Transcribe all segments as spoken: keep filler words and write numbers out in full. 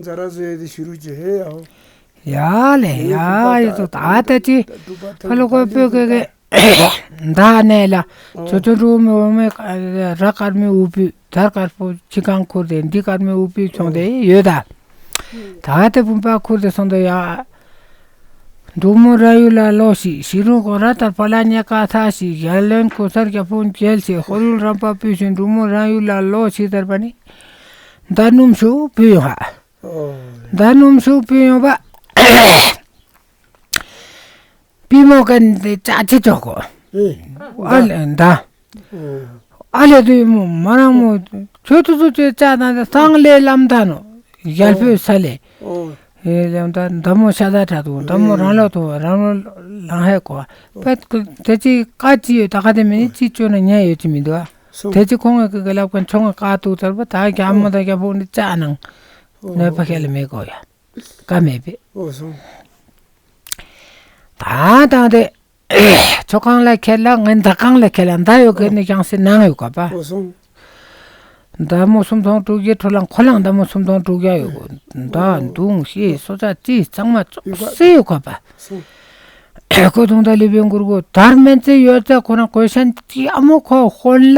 ཟ་ར་ཟོས་ཏེ་ཞུ་རུ་ཅི་ཧེ་ཡ་ཧོ། ཡ་ལེ་ཡ་ཡེ་ཏོ་ད་ད་ཅི་ཕ་ལོ་ཀོ་པོ་གེ་གེ་ད་ནས་ལ་ཅོ་ཅོ་རུ་མི་འོ་མེ་ར་དཀར་མོའི་དབུ་བུས་དར་དཀར་པོ་ཅི་གང་ཁུར་ཏེ་འདི་དཀར་མོའི་དབུ་བུས་སོང་སྟེ་ཡོད་ད། ད་དེ་བུམ་པ་ཁུར་ཏེ་སོང་ད་ཡ། འབྲུག་མོ་ར་ཡུ་ལ་ལོ་ཞིག་ཞི་རུ་གོ་ར་ལྟར་པ་ལ་ཉེ་ཀ་ཐ་ཞིག་ཡར་ལོན་གོ་སར་རྒྱ་ཕུང་རྒྱལ་ཞིག་ཧོར་ཡུལ་རམ་པ་པུས་ཤིང་འབྲུག་མོ་ར་ཡུ་ལ་ལོ་ཞིག་ལྟར་པ་ནི། མདའ་སྣུམ་ཞུ་བུ་ཡོང་ཧ། མདའ་སྣུམ་ཞུ་བུ་ཡོང་པ། པི་མོ་གན་དེ་ཅག་ཅི་ཅོག་གོ། ཨ་ལེ་མདའ། ཨ་ལེ་དུ་མོ་མ་རང་མོ་ཁྱོད་དུ་ཚུ་ཅོས་ཅག་དང་དེ་སང་ལེ་ལམ་ད་ནོ། རྒྱལ་པོའི་ས་ལེ། ཨེ་ལམ་ད་མདའ་མོ་ཤ་ད་ཁྲ་དུ་མདའ་མོ་རང་ལོ་དུ་རང་ལོ་ལང་ཧེ་གོ། པད་དེ་ཅི་ཀ་ཅི་ཡོད་ད་ག་དེ་མི་ནི་ཅི་ཅོ་ན་ཉ་ཡོད་ཅི་མི་འདུག་ཨ། དེ་ཅི་ཁོང་གི་ལབ་མཁན་ཆུང་ངི་ཀ་དུ་ཚར་བ་ད་རྒྱ་མོ་དང་རྒྱ་ཕུག་ནི་ཅག་ནང་ནོད་པ་ཁེལ་མེད་གོ་ཡ། ཀ་མེད་པས། ཨོ་སོང་། ད་དང་དེ། ཚོ་གང་ལ་ཁེལ་ལ་ངན་ད་གང་ལ་ཁེལ་ལ་མདའ་ཡོད་གེ་ནི་ཀྱང་སེ་ནང་ཡོད་ག་པ། ཨོ་སོང་། མདའ་མོ་སུམ་སྟོང་དྲུག་བརྒྱ་འཕྲོ་ལ་ཁོ་ལང་མདའ་མོ་སུམ་སྟོང་དྲུག་བརྒྱ་ཡོད་གོ། མདའ་མདུང་ཤེས་སོ་ཙ་ཅི་གཙང་མ་ཙོག་སེ་ཡོད་ག་པ། སོང་། ཁོ་དུང་ད་ལི་བེང་གུར་གོ་དར་མན་ཙེ་ཡོད་ཙ་ཁོ་རང་གོས་ཤན་ཅི་ཨ་མོ་ཁོ་ཧོན་ལ་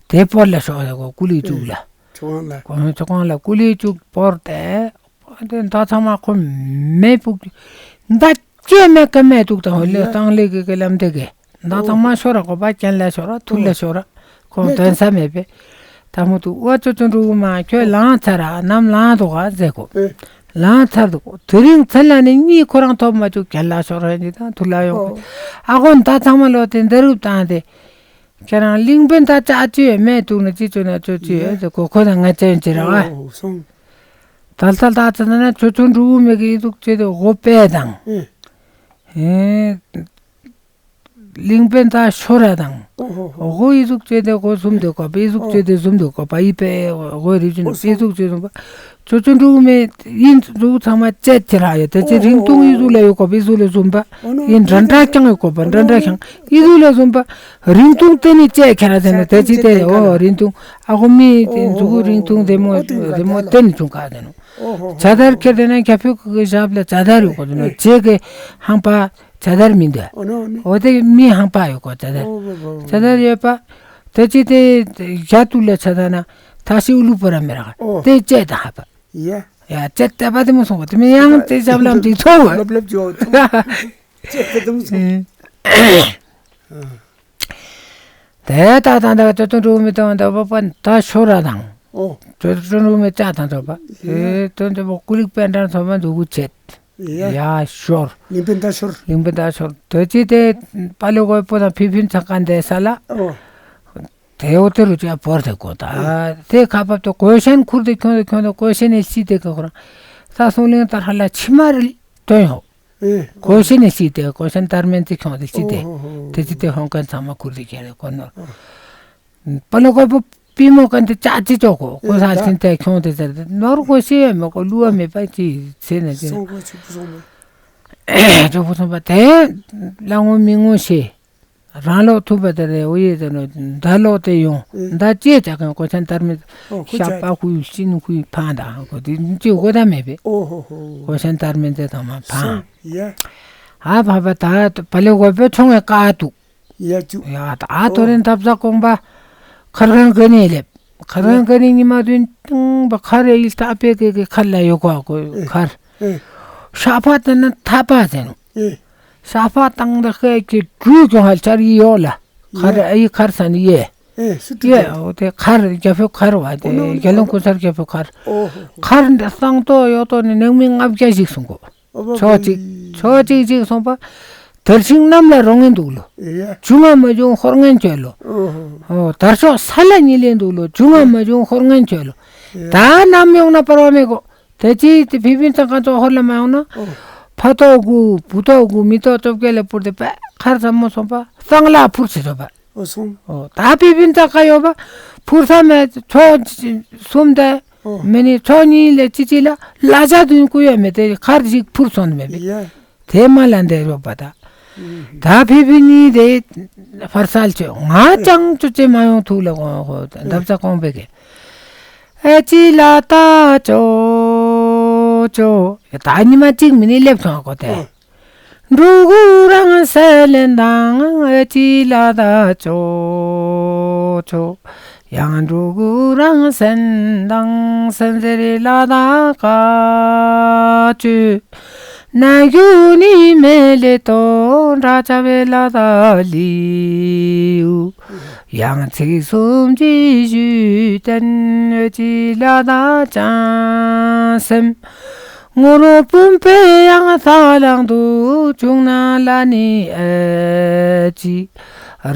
དེ་པོར་ལ་ཤོག་ཡོད་གོ་ཀུ་ལི་ཅུག་ལ། ཚོ་གང་ལ། ཁོ་ཚོ་གང་ལ་ཀུ་ལི་ཅུག་པོར་ཏེ། ཨ་དེ་མདའ་ཚང་མ་ཁོ་མེ་ཕུག་མདའ་སྐྱེ་མེད་ཀ་མེད་འདུག་དང་ཧོ་ལེ་ཡ། སྟངས་ལེགས་ཀྱི་ཀ་ལམ་དེ་གེ་མདའ་ཨོ། ཚང་མ་ཤོར་ར་གོ་པ་རྐྱེན་ལ་ཤོར་ར་ཐུར་ལ་ཨོ། ཤོར་ར་ཁོང་མེད་དོན་ས་མེད་པས། ད་མོ་དུ་ཨོ་ཅོ་ཅོ་འགྲོ་གི་མ་ཁྱོད་ཨོ། ལངས་ཚར་ར་ནམ་ལངས་འདུག་ག་ཟེར་གོ་ཨེ། ལངས་ཚར་འདུག་གོ་དེ་རིང་ཚེ་ལ་ནི་གཉིད་ཁོ་རང་ཐོབ་མ་བཅུག་རྐྱེན་ལ་ཤོར་ར་ཡིན་དང་ཐུར་ལ་ཡོང་གི་ཨོ། ཨ་གོ་མདའ་ཚང་མ་ལོ་དེ་འདི་རུབ་བཏང་སྟེ། ཁྱེད་རང་གླིང་བན་ད་ཅག་ཅི་ཡོད་མེད་འདུག་ན་ཅི་ཅོ་ན་ཅོ་ཅི་ཡོད་ཟེར་གོ་ཁོ་དང་ང་ཅན་ཅི་ར་ཨ། ཨོ་སོང་། ད་ལྟ་ད་ཙ་ན་ཅོ་ཅོ་འགྲུ་བོ་མེ་གི་ཨི་ཟུག་ཅེ་དེ་འོ་པེ་དང་། ཨེ། ཨེ། གླིང་བན་ད་ཤོ་ར་དང་། ཨོ་ཧོ་ཧོ། འོ་ཨི་ཟུག་ཅེ་དེ་གོ་ཟུམ་དེ་གོ་པེ་ཨི་ཟུག་ཅེ་དེ་ཟུམ་དེ་གོ་པ་ཨི་པེ་འོ་རི་ཅུན་ཨོ་ཨི་ཟུག་ཅེ་ཟུམ་པ། ཅོ་ཅོ་འགྲུ་མེ་ཡིན་འགྲུ་ཚང་མ་བཅད་ཁྱེར་ཡ་དེ་ཚེ་ཨོ་རིང་ཐུང་ཨི་ཟུག་ལ་ཡོད་གོ་པེ་ཨི་ཟུག་ལ་ཟུམ་པ། ཨོ་ནོ་ཡིན་འདྲ་འདྲ་ཀྱང་ཡོད་གོ་པ་འདྲ་འདྲ་ཀྱང་ཨི་ཟུག་ལ་ཟུམ་པ། རིང་ཐུང་དེ་ནི་བཅད་ཁྱེར་དེ་ནི་དེ་ཅི་དེ་ཨོ་རིང་ཐུང་ཨ་གོ་མི་དེ་མཛུ་གུ་རིང་ཐུང་དེ་མོ་དེ་མོ་དེ་ནི་བྱུང་ག་དེ་ནོ། ཇ་དར་ཁྱེར་དེ་ན་ཁྱ་ཕུ་གི་ཞབས་ལ་ཇ་དར་ཡོད་གོ་དེ་ནོ་ཇེ་གི་ཧང་པ་ཇ་དར་མི་འདུག་ཨོ་དེ་མི་ཧང་པ་ཡོད་གོ་ཇ་དར་ཇ་དར་ཡོད་པ། དེ་ཅི་དེ་ཇ་ཏུ་ལ་ཇ་དར་ན་ཐ་ཤི་ཨུ་ལུ་པོ་ར་མེ་ར་དེ་བཅད་དང་ཧ་པ། ཡ། ཡ་ཅེ་ཏེ་པ་དེ་མོ་སོང་བ་དེ་མི་ཡང་དེ་ཞབས་ལམ་དེ་ཚོ་བ། ལབ་ལབ་ཅོ། ཅེ་ཏེ་དེ་མོ་སོང་། དེ་ད་དང་ད་ཅོ་ཅོ་འགྲུ་མི་དང་ད་པ་པ་ད་ཤོ་ར་དང་། ཨོ། ཅོ་ཅོ་འགྲུ་མི་ཅག་དང་ཚོ་པ། ཨེ་དོན་དེ་པ་ཀུ་ལིག་པེན་ཏྲ་ཚོ་མ་འདུག་གུ་ཆེད། ཡ། ཡ་ཤོར། ལིང་པེན་ད་ཤོར། ལིང་པེན་ད་ཤོར། དོ་ཅི་དེ་པ་ལེ་གོ་པོ་དང་ཕི་ཕིན་ཚང་ཀ་འདེ་ས་ལ། ཨོ། དེའོ་དེ་རུ་ཅག་བོར་དེ་གོ་ད། དེ་ཁ་བབ་ཏེ་གོས་ཤན་ཁུར་དེ་ཁྱོང་དེ་ཁྱོང་དེ་གོས་ཤན་ནས་ཤི་དེ་གོ་ཁོ་རང་། ས་སུང་ལིང་ལྟར་ཧ་ལ་ཕྱི་མ་རི་དོན་ཡོ། གོས་ཤན་ནས་ཤི་དེ་གོས་ཤན་ལྟར་མན་ཙི་ཁྱོང་དེ་ཤི་དེ། དེ་ཅི་དེ་ཧོང་ཀན་ཚང་མ་ཁུར་དེ་ཁྱེར་དེ་གོ་ནོ། པ་ལོ་གོ་པོ་པི་མོ་ཀན་དེ་ཅག་ཅི་ཅོ་གོ་གོ་ས་ལིན་དེ་ཁྱོང་དེ་ཟེར་དེ་ནོར་གོ་ཤི་ཡོད་མེ་གོ་ལུ་བ་མེ་པ་ཅི་ཚེ་ན་ཅི་ན། ཅོ་བུ་སོང་པ་དེ་ལ་ངོ་མི་ངོ་ཤེས། རང་ལོག་ཐུབ་པ་དེ་རེད། འོ་ཡེ་དེ་ནོ་མདའ་ལོག་དེ་ཡོང་། མདའ་ཅེ་ཅག་གང་གོ་ཆན་དར་མེད། ཤ་པ་ཁུའི་ཤིན་ཁུའི་ཕང་དང་གོ་དེ་ཅི་གོ་ད་མེད་པས། གོ་ཆན་དར་མེད་དེ་དང་མ་ཕང་། ཨ་ཕ་པ་ད་པ་ལེ་གོ་པེ་ཆུང་ངེ་ཀ་དུ། ཡ་ད་ཨ་ཏོ་རེན་ཐབ་ས་གོང་པ་ཁར་གང་ག་ནི་ལེབ། ཁར་གང་ག་ནི་ཉི་མ་དུན་ཏང་པ་ཁར་ཡིལ་ཏ་པེ་གེ་གེ་ཁར་ལ་ཡོ་གོ་གོ་ཁར། ཤ་པ་དེ་ན་ཐ་པ་ཟེར། ཨེ། ས་ཕ་བཏང་ད་ཁའི་ཀྱི་གྲུ་གྱོང་ཧལ་ཆར་ཡི་ཡོག་ལ། ཁར་ཨེ་ཡི་ཁར་ས་ནི་ཡེ། ཨེ་སུ་ཏུ་ཡེ་ཏོ། འོ་དེ་ཁར་རྒྱ་ཕོ་ཁར་བ་དེ་ཨོ་ནོ་ནོ། རྒྱ་ལུང་ཀུན་སར་རྒྱ་ཕོ་ཁར། ཨོ་ཧོ་ཧོ། ཁར་འདི་སང་ཏོ་ཡོ་ཏོ་ནི་ནང་མི་ལྔ་བརྒྱ་ཞིག་སོང་གོ། ཨོ་བ་ཆོ་བ་ཅིག་ཡི། ཆོ་ཅིག་ཅིག་སོང་པ། དར་ཤིང་གནམ་ལ་རོ་ངན་འདུག་ལོ། ཨེ་ཡ། བྱུང་ང་མ་བྱུང་ཧོར་ངན་བྱོས་ལོ། ཨོ་ཧོ་ཧོ། ཨོ་དར་ཤོག་ས་ལ་ཉི་ལེན་འདུག་ལོ། བྱུང་ང་མ་བྱུང་ཧོར་ངན་བྱོས་ལོ། ཨེ་ཡ། ད་ནམ་ཡོང་ན་པར་བ་མེད་གོ། དེ་ཅི་དེ་ཕི་ཕིན་ཚང་ཁ་ཚོ་ཧོར་ལ་མ་ཡོང་ན། ཨོ། ཕ་ཏོ་གུ་བུ་ཏོ་གུ་མི་ཏོ་ཅོབ་ཀེ་ལ་པུར་དེ་པ་ཁར་ཙམ་མོ་སོང་པ་སང་ལ་ཕུར་ཚེ་ཚོ་པ། ཨོ་སོང་། ཨོ་ད་ཕི་ཕིན་ཚང་ཁ་ཡོད་པ་ཕུར་ས་མེད་ཚོ་གསུམ་དེ། ཨོ། མི་ནི་ཚོ་གཉིས་ལས་ཅི་ཅི་ལ་ལ་ཇ་དུན་ཀུ་ཡོད་མེད་དེ་ཁར་ཅིག་ཕུར་སོང་མེད་པས། ཡ། དེ་མ་ལ་འདས་རོགས་པ་ད། ད་ཕི་ཕི་གཉིས་དེ་ཕར་སལ་ཆོས་ང་ཅང་ཅོ་ཅེ་མ་ཡོང་ཐུག་ལ་གོང་ཧོ་འདབ་ཆགས་གོང་པེ་གེ། ཨེ་ཅི་ལ་ད་ཅོ། ཅོ། ད་ཉི་མ་གཅིག་མིན་ནི་སླེབས་སོང་ཨ་གོ་དེ། འགྲོ་ཀུན་རང་སེམས་ལས་དང་ཨེ་ཅི་ལ་ད་ཅོ་ཅོ། ཡང་འགྲོ་ཀུན་རང་སེམས་དང་སེམས་ཟེར་ལ་ད་ཀ་ཅོ། ན་གུ་ནི་མེ་ལེ་ཏོ་འདྲ་ཆ་བེ་ལ་ད་ལིའུ། ཡང་ཚིག་གསུམ་གྱི་ཞུས་བསྟན་ཨེ་ཅི་ལ་ད་བྱང་སེམས། ངོ་རོ་བུམ་པའི་ཡང་ས་ལང་དུ་བྱུང་ན་ལ་ནི་ཨེ་ཅི།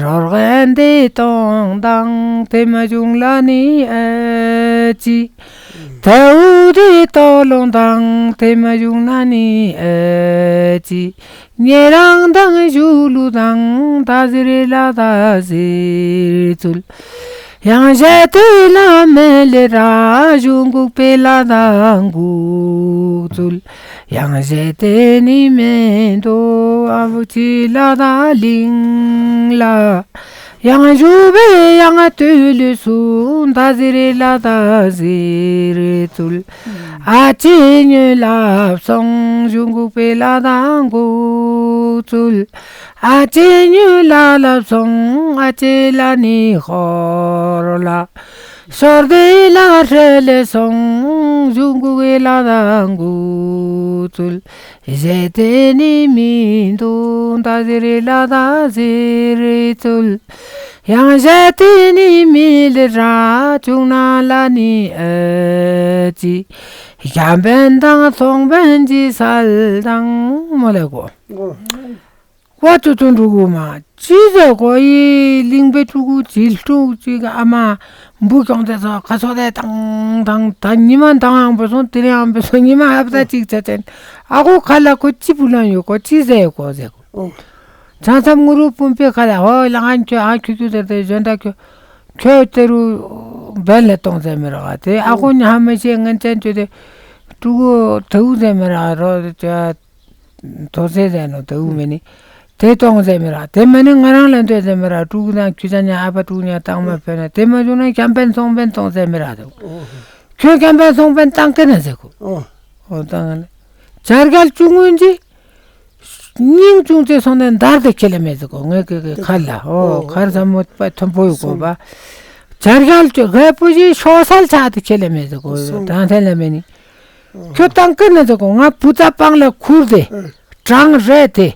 རོར་གན་དེ་གཏོང་དང་དེ་མ་བྱུང་ལ་ནི་ཨེ་ཅི། དེའུ་དེ་ལྟོ་ལོང་དང་དེ་མ་བྱུང་ན་ནི་ཨེ་ཅི། ཉེ་རང་དང་ཞུ་ལུ་དང་ད་ཟེར་ལ་ད་ཟེར་ཚུལ། ཡང་ཞེ་དེ་ལ་མེ་ལེ་ར་གཞུང་འགུག་པའི་ལ་དང་འགུག་ཚུལ། ཡང་ཞེ་དེ་ནི་མེ་དོ་ཨ་བུ་ཅི་ལ་དང་ལིང་ལ། ཡང་ཞུ་བའི་ཡང་དུ་ལུ་སུ་ད་ཟེར་ལ་དང་ཟེར་ཚུལ། ཨ་ཅེ་ཉོས་ལ་སོང་གཞུང་འགུག་པའི་ལ་དང་འགུག་ཚུལ། ཨ་ཅེ་ཉུ་ལ་ལབ་སོང་ཨ་ཅེ་ལ་ནི་ཧོར་ལ། ཤོར་དེ་ལ་ཧྲེ་ལེ་སོང་གཞུང་གུ་གེ་ལ་དང་གུ་ཚུལ། ཞེ་དེ་ནི་མི་འདུག་ད་ཟེར་ལ་ད་ཟེར་ཚུལ། ཡང་ཞེ་དེ་ནི་མི་ལེ་ར་བྱུང་ན་ལ་ནི་ཨེ་ཅི། ཞམ་པན་དང་སོང་པན་གྱི་སལ་དང་མོ་ལེ་གོ། ཝ་ཅོ་ཅོ་འགྲོ་གོ་མ། ཅི་ཟེར་གོ་ཡི་གླིང་པའི་ཕྲུ་གུ་ཇི་ལྟུ་ཅིག་ཨ་མ་འབུ་གྱོང་དེ་ཚོ་ཁ་སོ་དེ་དང་དང་ད་ཉི་མ་དང་ཡང་བུད་སོང་དེ་རིང་ཡང་བུད་སོང་ཉི་མ་ཨ་ཕ་ད་ཅིག་ཆ་ཅན། ཨ་ཁུ་ཁ་ལ་ཁོ་ཅི་བུ་ལོན་ཡོད་གོ་ཅི་ཟེར་གོ་ཟེར་གོ། ཨོ། བྱང་མཚམས་ངུ་རུ་སྤུན་པའི་ཁ་ལ་ཧོ་ལ་ང་ཁྱོད་ཨ་ཁྱོད་ཁྱོད་དེ་དེ་གཞོན་དག་ཁྱོད་ཁྱོད་དེ་རུ་བན་ལ་གཏོང་ཟེར་མི་ར་ག་དེ་ཨ་ཁུ་ཉ་ཧ་མི་ཤེས་ངན་ཅན་ཁྱོད་དེ་ཕྲུ་གུ་དེའུ་ཟེར་མི་ར་རོ་དེ། དོ་ཟེ་ཟེར་ནོ་དེའུ་མེ་ནི། དེ་གཏོང་ཟེར་མི་ར། དེ་མ་ནི་ང་རང་ལ་འདོད་ཟེར་མི་ར། ཕྲུ་གུ་དང་ཁྱོད་ཅག་ཉ་ཨ་ཕ་ཕྲུ་གུ་ཉ་བཏང་མ་ཕེ་ན། དེ་མ་བྱུང་ན་ཞམ་པན་སོང་པན་གཏོང་ཟེར་མི་ར་དེ། ཁྱོད་ཞམ་པན་སོང་པན་བཏང་གི་ན་ཟེར་གོ། ཨོ་བཏང་ནི། བྱ་རྒྱལ་ཅུང་ངུན་གྱི་སྙིང་ཅུང་ཙེ་སོང་ནས་འདར་དེ་ཁྱེད་ལ་མེད་ཟེར་གོ། ངས་ཀི་ཀི་ཁ་ལ་ཨོ་ཁར་ཟ་མོ་པ་མཐོན་པོ་ཡོད་གོ་བ། བྱ་རྒྱལ་ཅུང་རྒད་པོ་ཞིག་ཤོག་སལ་ཆགས་དེ་ཁྱེད་ལ་མེད་ཟེར་གོ། དང་ཐེན་ལ་མེ་ནི། ཁྱོད་བཏང་གི་ན་ཟེར་གོ། ང་བུ་ཚ་སྤང་ལ་ཁུར་ཏེ། ཨ། གྲང་རེད་དེ།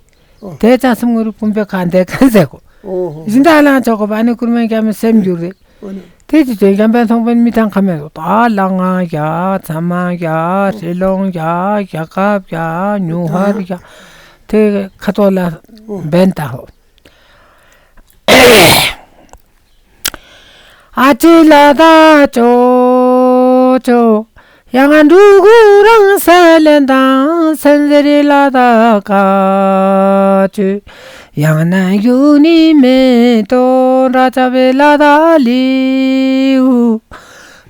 ཨོ། དེ་ལྕགས་སེམས་ངུ་རུ་བུམ་པའི་ཁ་འདེད་ག་ཟེར་གོ། ཨོ་ཧོ། སྦྱིན་བདག་ལང་ཆོག་གོ་བ་ནི་ཀུར་མའི་རྒྱ་མི་སེམས་འགྱུར་རེད། ཨོ་ནི། དེ་ཅི་ཅོ་ཞམ་པན་སོང་པན་མི་ཐང་ཁ་མེད་གོ། ད་ལ་ང་རྒྱ་ཚ་མ་རྒྱ་ཧྲི་ལོང་རྒྱ་རྒྱ་ཁབ་རྒྱ་ཉུ་ཧར་རྒྱ། དེ་ཁ་ཐོག་ལ་འབེན་ད་ཧོ། ཨ་ཅེ་ལ་ད་ཅོ་ཅོ། ཡང་འགྲོ་ཀུན་རང་སེམས་ལས་དང་སེམས་ཟེར་ལ་ད་ཀ་ཅོ། ཡང་ན་ཡུ་ནི་མེ་ཏོ་འདྲ་ཆ་བེ་ལ་ད་ལིའུ།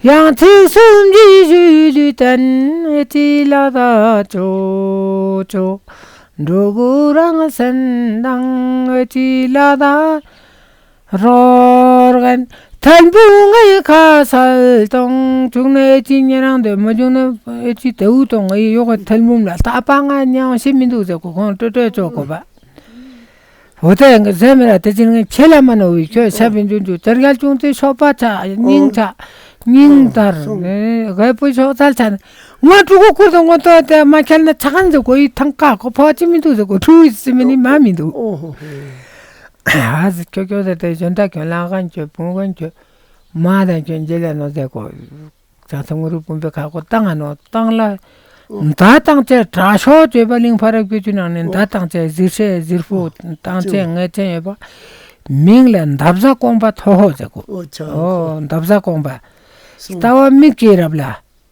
ཡང་ཚིག་གསུམ་གྱི་ཞུས་ལུས་བསྟན་ཨེ་ཅི་ལ་ད་ཅོ་ཅོ། འགྲོ་ཀུན་རང་སེམས་དང་ཨེ་ཅི་ལ་ད། རོར་གན་ཐལ་འབུང་ངའི་ཁ་སལ་གཏོང་བྱུང་ན་ཨེ་ཅི་ཉེ་རང་དེ་མ་བྱུང་ན་ཨེ་ཅི་དེའུ་གཏོང་ཨེ་ཡོག་གི་ཐལ་འབུང་ལ་ད་པ་ང་ཉང་ཤི་མི་འདུག་ཟེར་གོ། ཁོང་སྤྲོད་སྤྲོད་ཆོག་གོ་བ། འོ་དེ་ཟེར་མི་ར་དེ་ཅི་ངས་ཁྱེད་ལ་མ་ནོ་བའི་ཁྱོད་ཤ་བི་འཇུ་འཇུ་དེར་གལ་བྱུང་སྟེ་ཤོག་པ་ཆ་སྙིང་ཆ་སྙིང་དར་རྒད་པོ་ཤོག་ཚལ་ཆ་ནས་ང་ཕྲུ་གུ་ཁུར་དང་ངོ་ཏོ་དེ་མ་ཁྱེར་ན་ཆ་གང་ཟེར་གོ་ཡི་ཐང་ཀ་གོ་ཕོ་ཅི་མི་འདུག་ཟེར་གོ་ཕྲུ་གུ་ཟེར་མི་ནི་མ་མི་འདུག་ཨ་ཟི་ཁྱོད་ཁྱོད་ཟེར་ཏེ་གཞོན་དག་ཁྱོད་ལང་ཁན་ཁྱོད་བུང་ཁན་ཁྱོད་མ་དང་ཁྱོད་འཇལ་ལ་ནོ་ཟེར་གོ། ཅང་ཚང་ངུ་རུ་བུམ་པའི་ཁ་གོ་བཏང་ང་ནོ་བཏང་ལ། མདའ་བཏང་བྱས་དྲག་ཤོག་བྱས་པ་གླིང་ཕ་རབ་སྐྱོད་ཅུ་ནང་ནས་མདའ་བཏང་བྱས་གཟིར་ཤེས་གཟིར་ཕོ་བཏང་བྱས་ངལ་ཅན་ཡོད་པ། མིང་ལ་འདབ་བཟའ་ཀོང་པ་ཐོ་ཧོ་ཟེར་གོ། ཨོ་འདབ་བཟའ་ཀོང་པ། ལྟ་བ་མིག་གི་རབ་ལ།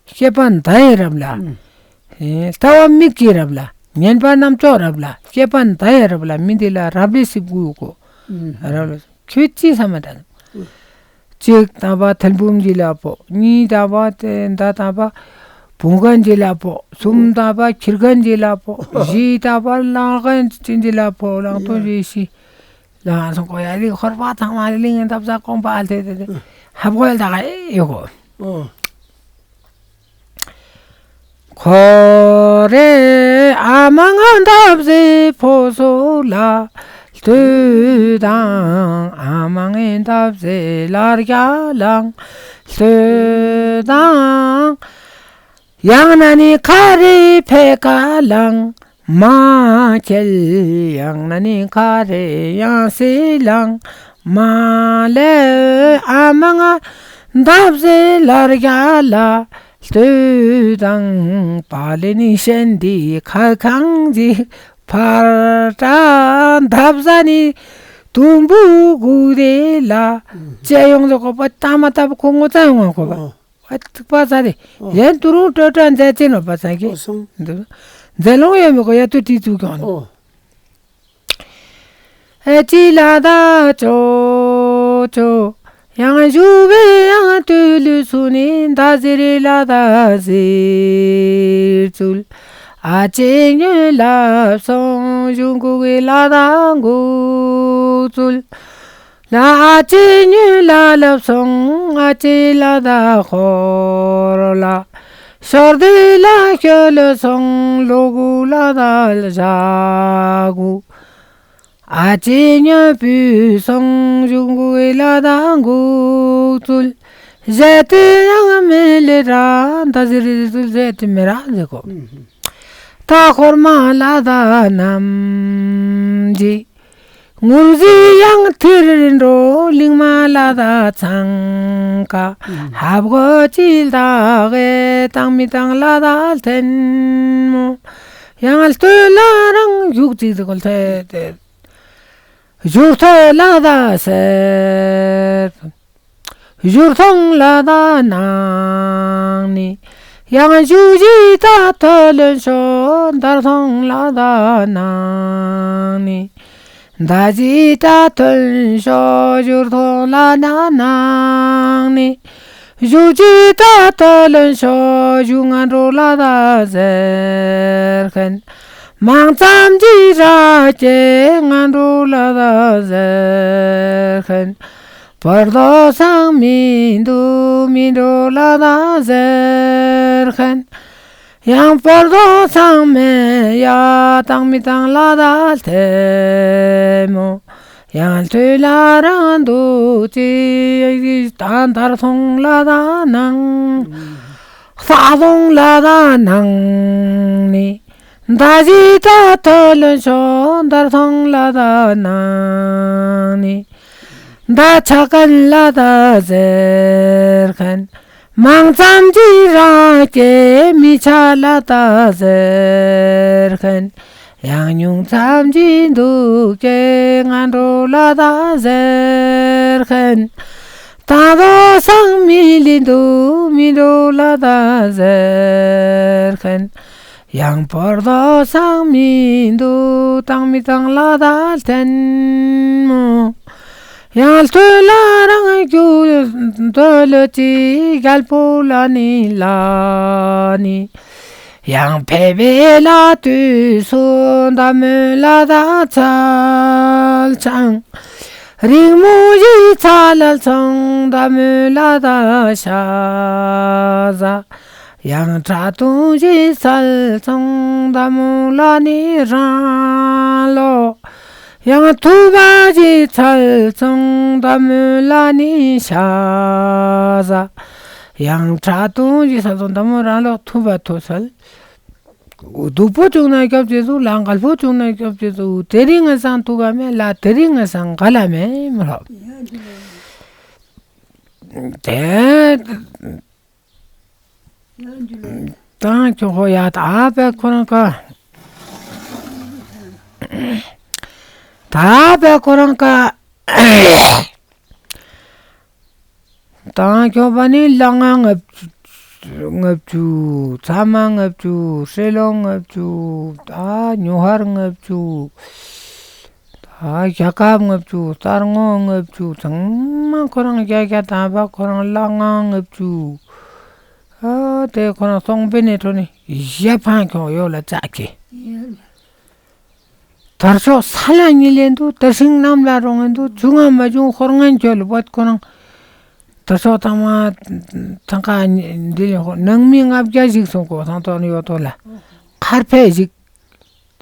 སྐྱེས་པ་མདའ་ཡི་རབ་ལ། ལྟ་བ་མིག་གི་རབ་ལ། ཉན་པ་རྣམ་ཅོག་རབ་ལ། སྐྱེས་པ་མདའ་ཡི་རབ་ལ། མི་འདི་ལ་རབ་ལི་སིབ་གུ་གོ། རབ་ལ་ཁྱོད་ཅི་ས་མ་དང་། གཅིག་དང་པ་ཐལ་འབུམ་གྱི་ལ་ཕོག་གཉིས་དང་པ་དེ་མདའ་དང་པ་བུང་ཁན་གྱི་ལ་ཕོག་གསུམ་དང་པ་ཁྱིར་ཁན་གྱི་ལ་ཕོག་བཞི་དང་པ་ལང་ཁན་གྱི་ལ་ཕོག་ལང་ཐོ་བཞི་བཞི། ལང་སོང་གོ་ཡ་ལི་ཧོར་པ་ཚང་མ་ལི་ལིང་འདབ་བཟའ་ཀོང་པ་ཨ་ལྟེ་ཏེ་ཏེ་ཧབ་གོ་ཡ་ད་ག་ཨེ་ཡོད་གོ། ཁོ། རེ་ཨ་མ་ང་འདབ་ཟེ་ཕོ་སོ་ལ་ལྟོས་དང་། ཨ་མ་ངའི་འདབ་ཟེ་ལ་རྒྱ་ལང་ལྟོས་དང་། ཡང་ན་ནི་ཁ་རེ་ཕེ་ཀ་ལང་མ་ཁྱེལ། ཡང་ན་ནི་ཁ་རེ་ཡང་སེ་ལང་མ་ལེ། ཨ་མ་ང་འདབ་ཟེ་ལ་རྒྱ་ལ་ལྟོས་དང་། པ་ལེ་ནི་ཤན་དི་ཁ་ཁང་ཅིག་ཕར་ཏྲ། འདབ་ཟ་ནི་དུམ་བུ་གུ་དེ་ལ་ཅེ་ཡོང་ཟེ་གོ་པ་ཏ་མ་ཏ་བུ་ཁོ་ངོ་ཚ་ཡོང་ང་གོ་པ། ཨོ། ཨ་ཐུག་པ་ཚ་དེ། ཨོ། ཡན་ཏུ་རུང་ཏྲོ་ཏྲ་མཛད་ཅེ་ནོ་པ་ཚ་གི། ཨོ་སོང་། འདི་མཛད་ལོང་ཡོད་མི་གོ་ཡ་ཏུ་ཏི་ཙུ་གྱོང་། ཨོ། ཨེ་ཅི་ལ་ད་ཅོ་ཅོ། ཡང་ཞུ་བའི་ཡང་ཏུ་ལུ་སུ་ནི་ད་ཟི་རི་ལ་ད་ཟིར་ཙུལ། ཨ་ཅེ་ཉོན་ལ་སོང་ཞུ་གུ་གི་ལ་ད་གུ་ཙུལ། ལ་ཨ་ཅེ་ཉོན་ལ་ལབ་སོང་ཨ་ཅེ་ལ་ད་ཁོར་ལ། ཤོར་དེ་ལ་ཤོ་ལོ་སོང་ལོ་གུ་ལ་ད་ལ་ཞ་གུ། ཨ་ཅེ་ཉོན་པུ་སོང་ཞུ་གུ་ལ་ད་གུ་ཙུལ། ཟེ་ཏེ་ཡང་མེ་ལེ་ར་ད་ཟི་རི་ཙུལ་ཟེ་ཏེ་མེ་ར་ཟེ་གོ། ད་ཁོར་མ་ལ་ད་ནམ་ཇི། ངུར་ཟི་ཡང་ཐིར་འགྲོ་ལིང་མ་ལ་ད་ཚང་ཀ། ཧབ་གོ་ཅི་ལ་ད་གེ་དང་མི་དང་ལ་ད་ལྟན་མོ། ཡང་ལྟོས་ལ་རང་བཞུགས་ཅིག་ཟེ་གོ་ལྟོས་ཏེ། བཞུར་ཐོ་ལ་ད་སེར། བཞུར་ཐོང་ལ་ད་ནང་ནི། ཡང་བཞུ་ཞི་ད་ཐོ་ལོན་ཤོ་འདར་ཐོང་ལ་ད་ནང་ནི། ད་ཞི་ད་ཐོན་ཤོ་བཞུར་ཐོང་ལ་ད་ནང་ནི། བཞུ་ཞི་ད་ཐོ་ལོན་ཤོ་བཞུ་ང་འགྲོ་ལ་ད་ཟེར་མཁན། མང་ཙམ་གྱི་ར་སྐྱེ་ང་འགྲོ་ལ་ད་ཟེར་མཁན། བར་དོ་སང་མི་འདུག་མི་འགྲོ་ལ་ད་ཟེར་མཁན། ཡང་བར་དོ་སང་མེ་ཡ་དང་མི་དང་ལ་ད་ལྟད་མོ། ཡང་ལྟོས་ལ་རང་འདུག་ཅི་ད་འདར་ཐོང་ལ་ད་ནང་། ས་ཐོང་ལ་ད་ནང་ནི། ད་ཞི་ད་ཐོ་ལོན་ཤོ་འདར་ཐོང་ལ་ད་ནང་ནི། ད་ཆ་ཀན་ལ་ད་ཟེར་མཁན། མང་ཙམ་གྱི་ར་སྐྱེ་མི་ཆ་ལ་ད་ཟེར་མཁན། ཡང་ཉུང་ཙམ་གྱི་འདུག་སྐྱེ་ང་འགྲོ་ལ་ད་ཟེར་མཁན། ད་དོ་སང་མི་ལི་འདུག་མི་འགྲོ་ལ་ད་ཟེར་མཁན། ཡང་བར་དོ་སང་མི་འདུག་དང་མི་དང་ལ་ད་ལྟད་མོ། ཡང་ལྟོས་ལ་རང་རྒྱུ་འདོད་ལོ་ཅི་རྒྱལ་པོ་ལ་ནི་ལ་ནི། ཡང་ཕེ་བེ་ལ་དུས་སུ་འདམ་མོ་ལ་ད་ཚལ་ཆང་། རིང་མོ་ཡི་ཚ་ལ་ཚོང་འདམ་མོ་ལ་ད་ཤ་ཟ། ཡང་ཁྲ་ཏུང་ཞིག་སལ་སོང་ད་མོ་ལ་ནི་རང་ལོ། ཡང་ཐུ་བ་ཞིག་སལ་སོང་ད་མོ་ལ་ནི་ཤ་ཟ། ཡང་ཁྲ་ཏུང་ཞིག་སལ་སོང་ད་མོ་རང་ལོ་ཐུ་བ་ཐུ་སལ། སྡུག་པོ་བྱུང་ན་སྐྱོབ་ཅེས་སུ་ལ་འགལ་པོ་བྱུང་ན་སྐྱོབ་ཅེས་སུ་དེ་རིང་ང་སང་ཐུ་ག་མེད་ལ་དེ་རིང་ང་སང་ག་ལ་མེད་མ་ལོ། དེ། དང་ཁྱོད་ཁོ་ཡ་ད་བས་ཁོ་རང་ཀ། ད་བས་ཁོ་རང་ཀ། དང་ཁྱོད་པ་ནི་ལ་ང་ལྔ་བཅུ། ལྔ་བཅུ། ཚ་མ་ལྔ་བཅུ། ཧྲེ་ལོ་ལྔ་བཅུ། ད་ཉོ་ཧར་ལྔ་བཅུ། ད་ཞྭ་ཁབ་ལྔ་བཅུ། སྟར་སྔོ་ལྔ་བཅུ། ཚང་མ་ཁོ་རང་བརྒྱ་བརྒྱ་དང་བ་ཁོ་རང་ལ་ང་ལྔ་བཅུ། ཨ་དེ་ཁོ་རང་སོང་པེ་ནེ་ཁྲོ་ནི་ཞེ་ཕང་ཁྱོང་ཡོད་ལ་ཙག་གི། དར་ཤོག་ས་ལ་ཉི་ལེན་དུ་དར་ཤིང་གནམ་ལ་རོང་ངན་དུ་བྱུང་ང་མ་བྱུང་ཧོར་ངན་ཁྱོད་ལ་བད་ཁོ་རང་། དར་ཤོག་ཚང་མ་ཚང་ཁ་འདི་ལས་ཧོ་ནང་མི་ལྔ་བརྒྱ་ཞིག་སོང་གོ་ཚང་དོན་ཡོད་དོ་ལ། ཁ་ ཨར་ཕེ་ཞིག།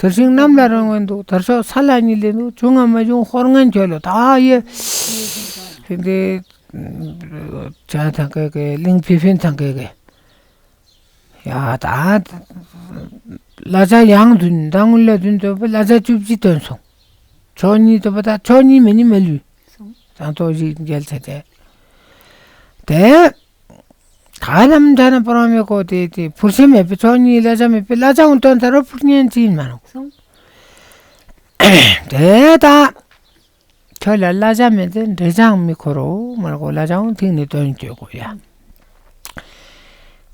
དེར་ཤིང་གནམ་ལ་རང་ངན་འདུག། དར་ཤོག་ས་ལ་ཉིལ་ལེ་འདུག། བྱུང་ང་མ་བྱུང་ཧོར་ངན་ཁྱོད་ལོ། ད་ཡེ་ཧིན་དེ་ཅ་ཐང་ཀེ་ཀེ་གླིང་ཕི་ཕིན་ཐང་ཀེ་ཀེ། ཡ་ད་ལ་ཅ་ཡང་བདུན་ད་ངུ་ལ་བདུན་དོ་པ་ལ་ཅ་བཅུ་བཞི་བཏོན་སོང་། ཆོ་གཉིས་དོ་པ་ད་ཆོ་གཉིས་མེ་ནི་མེ་ལུས། ད་ཏོ་ཞིག་མཇལ་ཆ་ཆེ། དེ། ག་རམ་འདྲ་ན་པོ་རང་མེ་ཀོ་དེ་དེ་ཕུར་ཤེ་མེད་པའི་ཆོ་གཉིས་ལ་ཅ་མེད་པའི་ལ་ཅ་འོང་དོན་ད་རོ་ཕུར་ཉན་ཅི་ཡིན་མ་རུང་། དེ་ད། ཁྱོད་ལ་ལ་ཅ་མེད་དེ་འདྲེ་ཅང་མི་འཁོར་རོ་མ་རོ་ལ་ཅ་འོང་ཐིག་ནི་དོན་གྱོད་གོ་ཡ།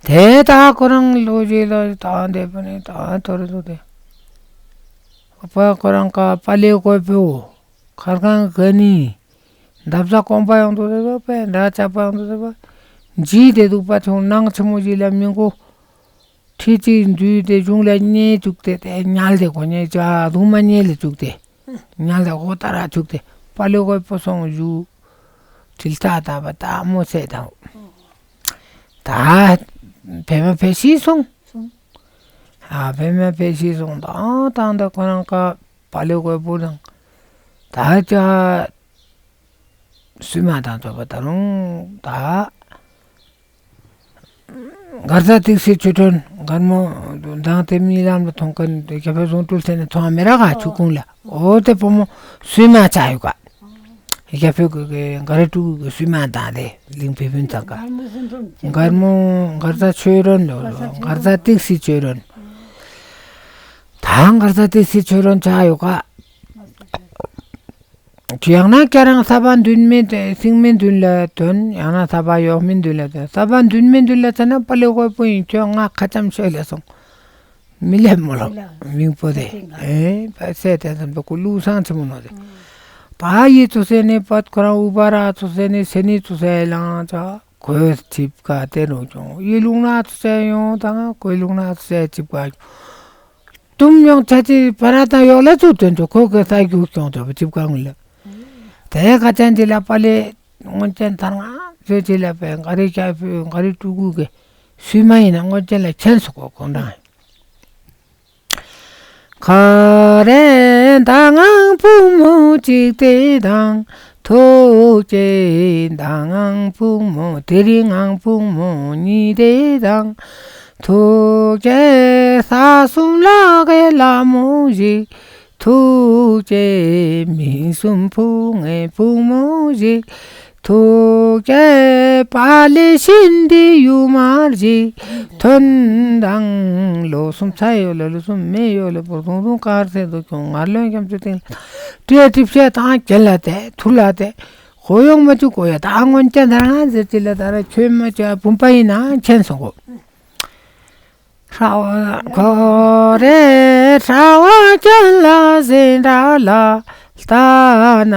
དེ་ད་ཁོ་རང་ལོ་རྗེས་ལ་ད་འདེ་པ་ནི་ད་ཐོ་རེ་ཐོ་དེ། ཨ་ཕ་ཁོ་རང་ཀ་པ་ལེ་ཀོ་པོ། མཁར་ཁང་ག་ནི། འདབ་ཆགས་སྐོམ་པ་ཡོང་དུ་ཟེར་བ་པས་འདྲ་ཆགས་པ་ཡོང་དུ་ཟེར་བ། འཇིགས་ཏེ་འདུག་པ་ཆུང་ནང་ཆེན་མོ་ཞིག་ལ་མི་མགོ། ཁྲི་གཅིག་འདུས་ཏེ་གཞུང་ལ་བསྙལ་བཅུག་སྟེ་དེ་ཉལ་ཏེ་གོ་ཉལ་ཅ་གདུང་མ་བསྙལ་ལ་བཅུག་སྟེ། ཉལ་ཏེ་གོ་ལྟ་ར་བཅུག་སྟེ་པ་ལེ་ཀོ་པོ་སོང་བཞུགས། དྲིལ་ཐག་བཏགས་པ་ད་མོ་ཚེ་དང་། ད་བེ་མ་བེ་ཤི་སོང་། ཨ་བེ་མ་བེ་ཤི་སོང་ད་ད་ད་ཁོ་རང་ཀ་པ་ལེ་ཀོ་པོ་དང་ད་ཅ་སུས་མ་དང་ཚོགས་པ་ད་རུང་ད་མགར་ས་ཏིག་སི་ཆོས་སྒྲོན་མགར་མོ་དང་དེ་མི་ལམ་ལ་མཐོང་མཁན་རྒྱ་བོད་ཟུང་སྤྲུལ་ཚེ་ནས་མཐོང་བ་མེ་ར་ག་ཆུ་ཁུང་ལ་འོ་དེ་བུ་མོ་སུས་མ་ཆ་ཡོད་ག། རྒྱ་བོད་གི་མགར་ཀྲུ་གི་སུས་མ་དང་དེ་གླིང་བི་བུན་ཚང་ག། མགར་མོ་མགར་ས་ཆོས་སྒྲོན་ལོ་མགར་ས་ཏིག་སི་ཆོས་སྒྲོན། ད་མགར་ས་ཏིག་སི་ཆོས་སྒྲོན་ཆ་ཡོད་ག། ཡང་ན་ཁྱེད་རང་ས་པ་མདུན་མའི་སྲིང་མོའི་མདུན་ལ་ཐོན། ཡང་ན་ས་པ་ཡོག་མའི་མདུན་ལ་ཐོན། ས་པ་མདུན་མའི་མདུན་ལ་ཐོན་ན་པ་ལེ་ཀོ་པོ་ཡིན། ཁྱོད་ང་ཁ་ཙམ་ཤོད་ལ་སོང་། མི་ལེབ་མོ་ལོ། མི་ལེབ། མིང་པོ་དེ། ཨེ་པ་སེ་དེ་ཙམ་པ་ཀུ་ལུག་སང་ཆི་མོ་ནོ་དེ། པ་ཡི་ཚོ་སེ་ནི་པད་ཁོ་རང་ཨུ་པ་ར་ཚོ་སེ་ནི་སེ་ནི་ཚོ་སེ་ལང་ཅ། ཁོས་ཆིབ་ཀ་དེ་རུ་ཀྱང་ཡི་ལུང་ན་ཚོ་སེ་ཡོང་དང་ཁོའི་ལུང་ན་ཚོ་སེ་ཆིབ་ཀ་ཀྱང་། ཏུམ་ཡོང་ཆ་ཅི་པ་ར་དང་ཡོག་ལ་ཚུར་ཐོན་ཏོ། ཁོ་གི་ས་རྒྱུག་ཀྱང་ཏོ་ཅིབ་ཀ་ངུ་ལ། དེ་ཁ་ཅན་ཅི་ལ་པ་ལེ་སྔོན་ཅན་ཐར་ང་ཚོས་ཅི་ལ་པའི་མགར་རི་ཀ་ཕུ་མགར་རི་ཀྲུ་གུ་གི་སུས་མ་ཡིན་ན་སྔོན་ཅན་ལ་མཁྱེན་སོ་གོ་ཁོང་རང་ཁ་རེ་ད་ངང་བུ་མོ་གཅིག་དེ་དང་། ཐུགས་རྗེ་ད་ངང་བུ་མོ་དེ་རིང་ངང་བུ་མོ་གཉིས་དེ་དང་། ཐུགས་རྗེ་ས་གསུམ་ལ་གེ་ལ་མོ་ཞིག། ཐུགས་རྗེ་མི་གསུམ་བུ་ངའི་བུ་མོ་ཞིག། ཐུགས་རྗེ་པ་ལེ་ཤིན་ཏི་ཡུ་མར་ཞིག། ཐོན་དང་ལོ་གསུམ་ཚ་ཡོད་ལ་ལོ་གསུམ་མེ་ཡོད་ལ་བོར་དུང་དུང་དཀར་ཚེ་དུ་ཁྱོང་ངར་ལོན་རྒྱམ་ཚུ་སྟེང་ལ་ཏྲེ་ཏྲིབ་ཤེ་དང་གྱེན་ལ་དེ་ཐུར་ལ་དེ་གོ་ཡོང་མ་བཅུག་གོ་ཡ་ད་སྔོན་སྐྱ་དར་ང་ཟེར་ཅི་ལ་ད་ར་ཁྱོད་མ་བཅུག་བུམ་པ་ཡིན་ན་མཁྱེན་སོང་གོ། ཧྲ་བ་ཁོ་རེ་ཧྲ་བ་ཅན་ལ་ཟེ་འདྲ་ལ་ལྟ་ན་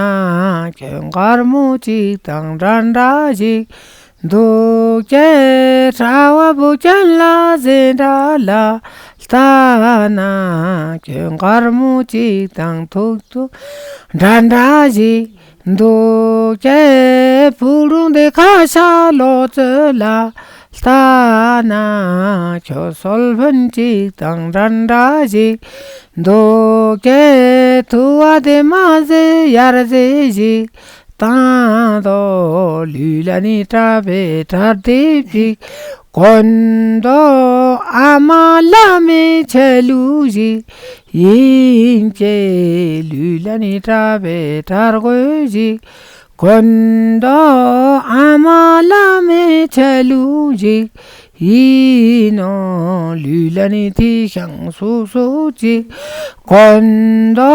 ཁྱོད་མགར་མོ་གཅིག་དང་འདྲ་འདྲ་ཞིག། འདུག་ཅེ་ཧྲ་བ་བུ་ཅན་ལ་ཟེ་འདྲ་ལ་ལྟ་ན་ཁྱོད་མགར་མོ་གཅིག་དང་ཐུག་ཐུག་འདྲ་འདྲ་ཞིག། འདུག་ཅེ་ཕུག་རོང་དེ་ཁ་ཤ་ལོ་ཙོ་ལ་ལྟ་ན་ཁྱོད་སོལ་ཕན་གཅིག་དང་འདྲ་འདྲ་ཞིག། འདུག་ཅེ་ཐུ་བ་དེ་མ་ཟེ་ཡར་ཟེ་ཞིག། ཏང་དོ་ལུས་ལ་ནི་གྲྭ་པའི་གྲྭ་དེབ་ཅིག། གོན་དོ་ཨ་མ་བླ་མའི་ཆ་ལུགས་ཞིག། ཡིན་ཅེ་ལུས་ལ་ནི་གྲྭ་པའི་གྲྭ་གོས་ཞིག། གོན་དོ་ཨ་མ་བླ་མའི་ཆ་ལུགས་ཞིག། ཡིན་ནོ་ལུས་ལ་ནི་ཐི་ཤང་སུ་སུ་ཅིག། གོན་དོ་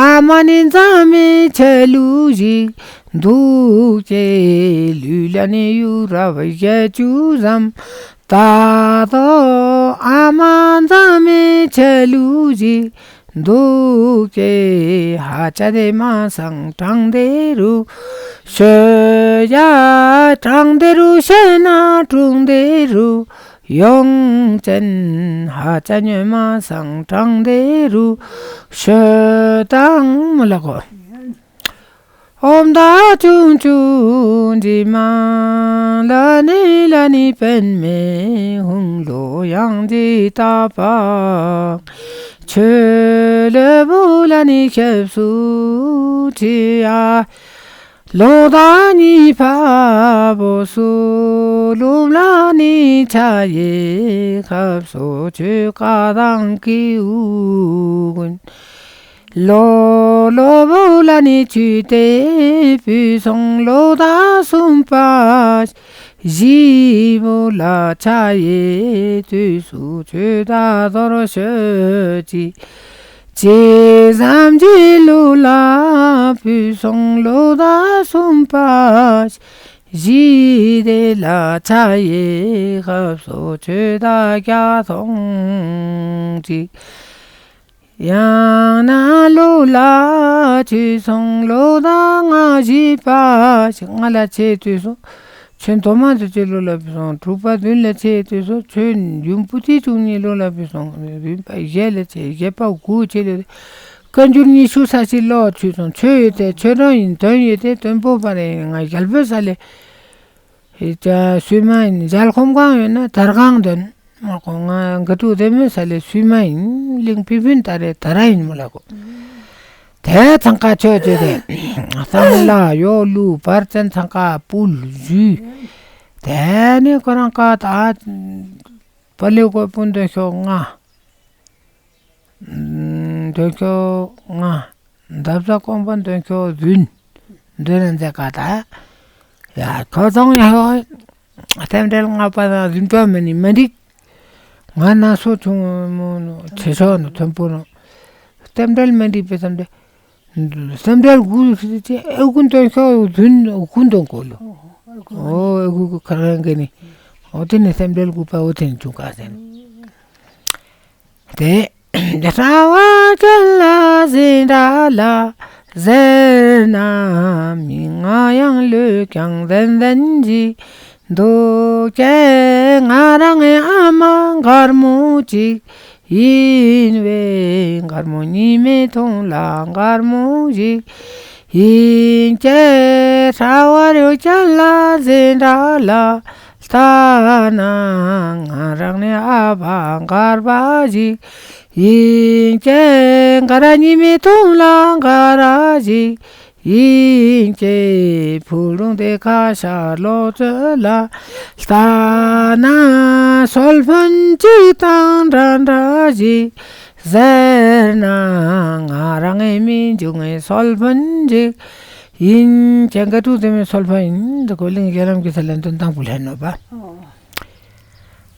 ཨ་མ་ནི་འཛམ་མི་ཆ་ལུགས་ཞིག། འདུག་ཅེ་ལུས་ལ་ནི་ཡུ་ར་བ་ཞ་ཅུ་ཙམ། ད་དོ་ཨ་མ་འཛམ་མི་ཆ་ལུགས་ཞིག། འདུག་ཅེ་ཧ་ཅ་དེ་མ་སང་དྲང་དེ་རུ། ཤོད་ཡ་དྲང་དེ་རུ་ཤེ་ན་དྲུང་དེ་རུ། ཡོང་ཅན་ཧ་ཅ་ཉོན་མ་སང་དྲང་དེ་རུ། ཤོད་དང་མོ་ལ་གོ། ཨོཾ་ད་ཅུང་ཅུང་ཇི་མ་ལ་ནི་ལ་ནི་པདྨེ་ཧཱུྃ། ལོ་ཡང་ཇི་ཏ་པ་ཆོས་ལེ་བུ་ལ་ནི་སྐྱབས་སུ་མཆི་ཡ། ལོ་ད་ཉི་ཕ་བོ་སུ་ལུམ་ལ་ནི་ཆ་ཡེ་ཁབ་སོ་ཆོས་ཀ་དང་ཀི་འུ་གུན། ལོ་ལོ་བོ་ལ་ནི་ཆུ་ཏེ་བུ་སོང་། ལོ་ད་སུམ་པ་ཞི་བོ་ལ་ཆ་ཡེ་དུས་སུ་ཆོས་ད་དོར་ཤོད་ཅིག། ཅེས་བསམ་གྱི་ལོ་ལ་བུ་སོང་། ལོ་ད་སུམ་པ་ཞི་དེ་ལ་ཆ་ཡེ་ཁབ་སོ་ཆོས་ད་རྒྱ་ཐོང་ཅིག། ཡང་ན་ལོ་ལ་ཆོས་སོང་། ལོ་ད་ང་བཞི་པ་ཞིག། ང་ལ་ཆེ་དུས་སོ་ཆོས་མདོ་མ་དུ་ཆེ་ལོ་ལ་བུ་སོང་། དྲུག་པ་བདུན་ལ་ཆེ་དུས་སོ་ཆོས་ཡུམ་བུ་ཏི་བཅུ་གཉིས་ལོ་ལ་བུ་སོང་། རིམ་པ་བཞི་ལ་ཆེ། བཞི་པ་དགུ་ཆེ་ལོ་བཀའ་འགྱུར་ཉི་ཤུ་ས་ཞིག་ལོ་ཆོས་སོང་། ཆོས་ཡོད་དེ་ཆོས་གྲོང་ཡིན། དོན་ཡོད་དེ་དོན་པོ་པ་རེད། ང་རྒྱལ་པོའི་ས་ལས་ཧེ་ཅ་སུས་མ་ཡིན། མཇལ་ཁོམ་གང་ཡོད་ན་དར་གང་དོན་མ་གོ། ང་དགའ་ཕྲུག་དེ་མོའི་ས་ལས་སུས་མ་ཡིན། གླིང་ཕི་ཕིན་ད་རེ་ད་ར་ཡིན་མོ་ལ་གོ། དེ་ཚང་ཀ་ཆོས་ཅོས་ཏེ་སང་ལ་ཡོ་ལུ་བར་ཅན་ཚང་ཀ་པུལ་ཞུས། དེ་ནི་ཁོ་རང་ཀ་ད་པ་ལེ་གོ་སྤུན་དོན་ཤོག་ལྔ། འདོན་ཁྱོ་ལྔ། འདབ་བཟའ་ཀོང་པོ་འདོན་ཁྱོ་བདུན། འདོན་ན་མཛད་ག་ད། ཡ་ཁོ་ཚང་ཡ་ཧོ། རྟེན་འབྲེལ་ལྔ་པ་དང་བདུན་པ་མ་ནི་མ་འགྲིག། ང་ན་སོ་ཆུང་མོ་ནོ་ཆེ་ཤོ་ནོ་མཐོན་པོ་ནོ། རྟེན་འབྲེལ་མ་འགྲིག་པའི་བསམ་སྟེ། རྟེན་འབྲེལ་དགུ་ཞིག་ཅེ་ཨེ་ཀུན་འདོན་ཁྱོ་བདུན་ཨེ་ཀུན་འདོན་གོ་ལོ། ཨོ་ཨེ་ཀུན་ཁ་རང་གི་ནི། ཨོ་དེ་ནི་རྟེན་འབྲེལ་དགུ་པ་ཨོ་དེ་ནི་ཆུང་ག་ཟེར། དེ་ཧྲ་བ་ཀན་ལ་ཟེར་འདྲ་ལ་ཟེར་ན་མི་ང་ཡང་ལོས་ཀྱང་ལྡན་ལྡན་ཞིག་འདུག་ཀྱེ། ང་རང་ངི་ཨ་མ་མགར་མོ་ཅིག་ཡིན་བས། མགར་མོ་ཉི་མའི་ཐུང་ལ་མགར་མོ་ཞིག་ཡིན་ཀྱེ། ཧྲ་བ་རུ་ཀན་ལ་ཟེར་འདྲ་ལ། ལྟ་ན་ང་རང་ནི་ཨ་ཕ་མགར་བ་ཞིག་ཡིན་ཀྱེ། མགར་ར་ཉི་མའི་ཐུང་ལ་མགར་ར་ཞིག་ཡིན་ཀྱེ། ཕུ་རུང་དེ་ཁ་ཤ་ལོ་ཚོད་ལ་ལྟ་ན་སོལ་ཕོན་ཅིག་དང་འདྲ་འདྲ་ཞིག་ཟེར་ན་ང་རང་ངི་མི་འཇུག་ངི་སོལ་ཕོན་ཅིག་ཡིན་ཀྱེ། མགར་ཕྲུག་དེ་མོའི་སོལ་ཕོན་ཡིན། འདི་གོ་གླིང་རྒྱལ་ལམ་གྱི་ས་ལ་འདོན་དང་པོ་ལྷན་ནོ་པ།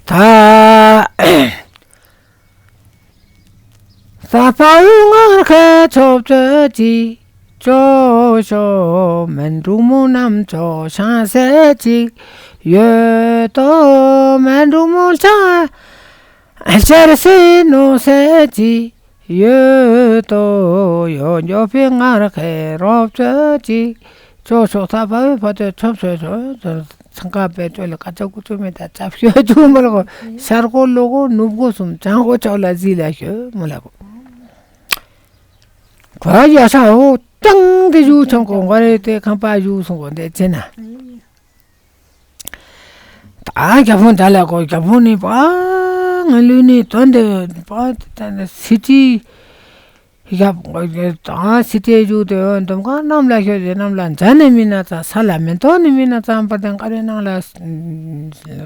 ད་ས་ཕ་འུ་ངར་ཁའི་ཆོབ་ཚོད་ཅིག་ཅོ་ཤོ་མན་འབྲུག་མོ་རྣམ་ཅོ་ཤང་སེ་ཅིག་ཡོད་དོ། མན་འབྲུག་མོ་ལྕང་ཤར་སེ་ནོ་སེ་ཅིག་ཡོད་དོ། ཡོད་འགྱོ་ཕི་ངར་ཁའི་རོབ་ཚོད་ཅིག་ཅོ་ཤོ། ས་ཕ་འུ་ཕ་ཏོ་ཆོབ་ཚོད་ཚོད་ཚང་ཀ་པེ་ཅོ་ལེ་ཀ་ཅོ་ཀུ་ཅོ་མེ་ད་ཅབ་ཤོད་ཅུ་མོ་ལ་གོ། ཤར་གོ་ལོ་གོ་ནུབ་གོ་གསུམ་བྱང་གོ་ཅོག་ལ་ཟི་ལ་ཤོད་མོ་ལ་གོ། གོ་ཡ་ཤ་འོ་ཏང་དེ་ཞུ་ཆོང་གོ་གོ་རེ་དེ་ཁང་པ་ཞུ་སོང་གོ་འདེ་ཅེ་ན། ད་རྒྱ་ཕུང་ད་ལ་གོ་རྒྱ་ཕུང་ནི་པ་ང་ལུས་ནི་དོན་དེ་པ་ད་ནི་སི་ཏི་རྒྱ་ད་སི་ཏི་ཞུ་དེ་འདོམ་ག་གནམ་ལ་ཤོད་དེ་གནམ་ལ་འཇའ་ནི་མི་ན་ཙང་ས་ལ་མེ་ཏོག་ནི་མི་ན་ཙང་པ་དེ་ཀ་རེ་ནང་ལ་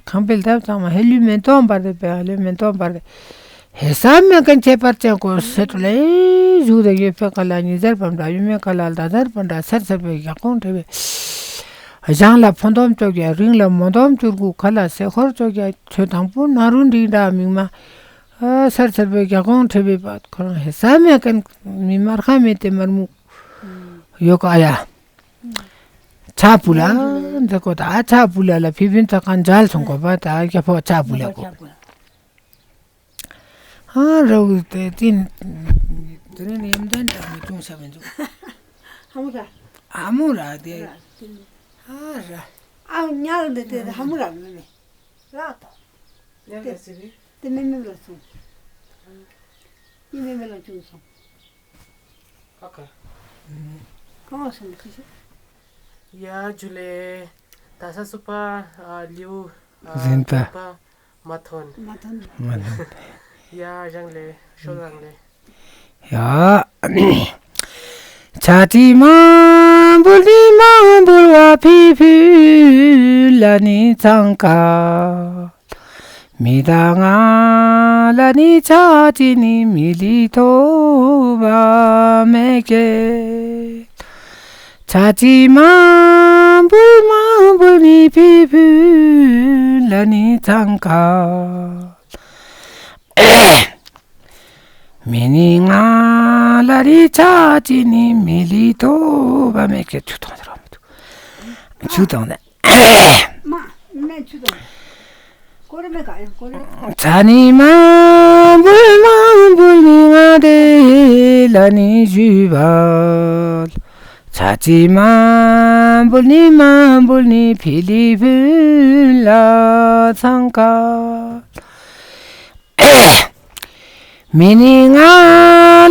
ཁང་པའི་ལྡབ་ཙང་མ་ཧེ་ལུས་མེ་ཏོག་འབར་དེ་པེ་ཧ་ལུས་མེ་ཏོག་འབར་དེ། ཧེ་ས་མེད་མཁན་ཁྱད་པར་ཅན་གོ་སེ་ཏུ་ལེ་བཞུགས་དེ་ཡོད་པའི་ཀ་ལ་ཉི་ཟེར་བམ་འདྲ་ཡོད་མེད་ཀ་ལ་ཟླ་ཟེར་བམ་འདྲ་སེར་སེར་བའི་རྒྱ་ཁོང་བྲེ་བའི་ཞང་ལ་ཕོ་འདོམ་བཅོ་རྒྱ་རིང་ལ་མོ་འདོམ་བཅུར་གུ་ཁ་ལ་སེ་འཁོར་བཅོ་རྒྱ་ཆོས་དང་པོ་ན་རུ་འབྲིང་འདྲ་མིག་མ་སེར་སེར་བའི་རྒྱ་ཁོང་བྲེ་བའི་པ་ཁོ་རང་ཧེ་ས་མེད་མཁན་མི་མར་ཁ་མེད་དེ་མར་མུ་ཡོད་ཀ་ཡ། ཆ་པུ་ལ་འདི་གོ་ད་ཆ་པུ་ལ་ལ་ཕི་ཕིན་ད་གང་འཇལ་སོང་གོ་པ་ད་རྒྱ་ཕོ་ཆ་པུ་ལ་གོ། ཨ་རོ་དེ་ཏིན་དེ་ནི་ཡམ་དན་དང་མི་ཅུང་ས་མི་འཇུག་ཧ་མུ་ར། ཨ་མུ་ར་དེ། ར་ཏིན། ཨ་ར། ཨ་ཉལ་དེ་དེ་ཧ་མུ་ར་མི་མི། ར་ཏོ། ཉལ་དེ་སི་བི། དེ་མི་མི་ལ་སོང་། ཡི་མི་མི་ལ་ཅུང་སོང་། ཨ་ཁ། གང་སོང་ཅི་ཤི། ཡ་ཇུ་ལེ། ད་ས་སུ་པ་ཨ་ལིའུ་ཨ་ཟིན་པ། ཟིན་པ་མ་ཐོན། མ་ཐོན། མ་ཐོན། ཡ་རང་ལེ། ཤོ་རང་ལེ། ཡ། ཆ་ཏི་མ་འབུལ་ནི་མ་འབུལ་བ་ཕི་ཕུལ་ལ་ནི་ཚང་ཀ། མི་དང་ང་ལ་ནི་ཆ་ཅི་ནི་མི་ལི་ཐོ་བ་མེ་ཀེ། ཆ་ཅི་མ་བུལ་མ་བུལ་ནི་ཕི་ཕུལ་ལ་ནི་ཚང་ཀ། མི་ནི་ང་ལ་ནི་ཆ་ཅི་ནི་མི་ལི་ཐོ་བ་མེ་ཀེ། ཆུ་ཐོང་ཟེར་བ་མི་འདུག་ཆུ་ཐོང་ནས། མ། མེ་ཆུ་དང་། ཀོ་རེ་མེ་ག་ཡང་ཀོ་རེ། ཆ་ནི་མ་བུལ་མ་བུལ་ནི་ང་དེ་ལ་ནི་ཞུས་པ། ཆ་ཅི་མ་བུལ་ནི་མ་བུལ་ནི་ཕི་ལི་ཕུལ་ལ་ཚང་ཀ། མི་ནི་ང་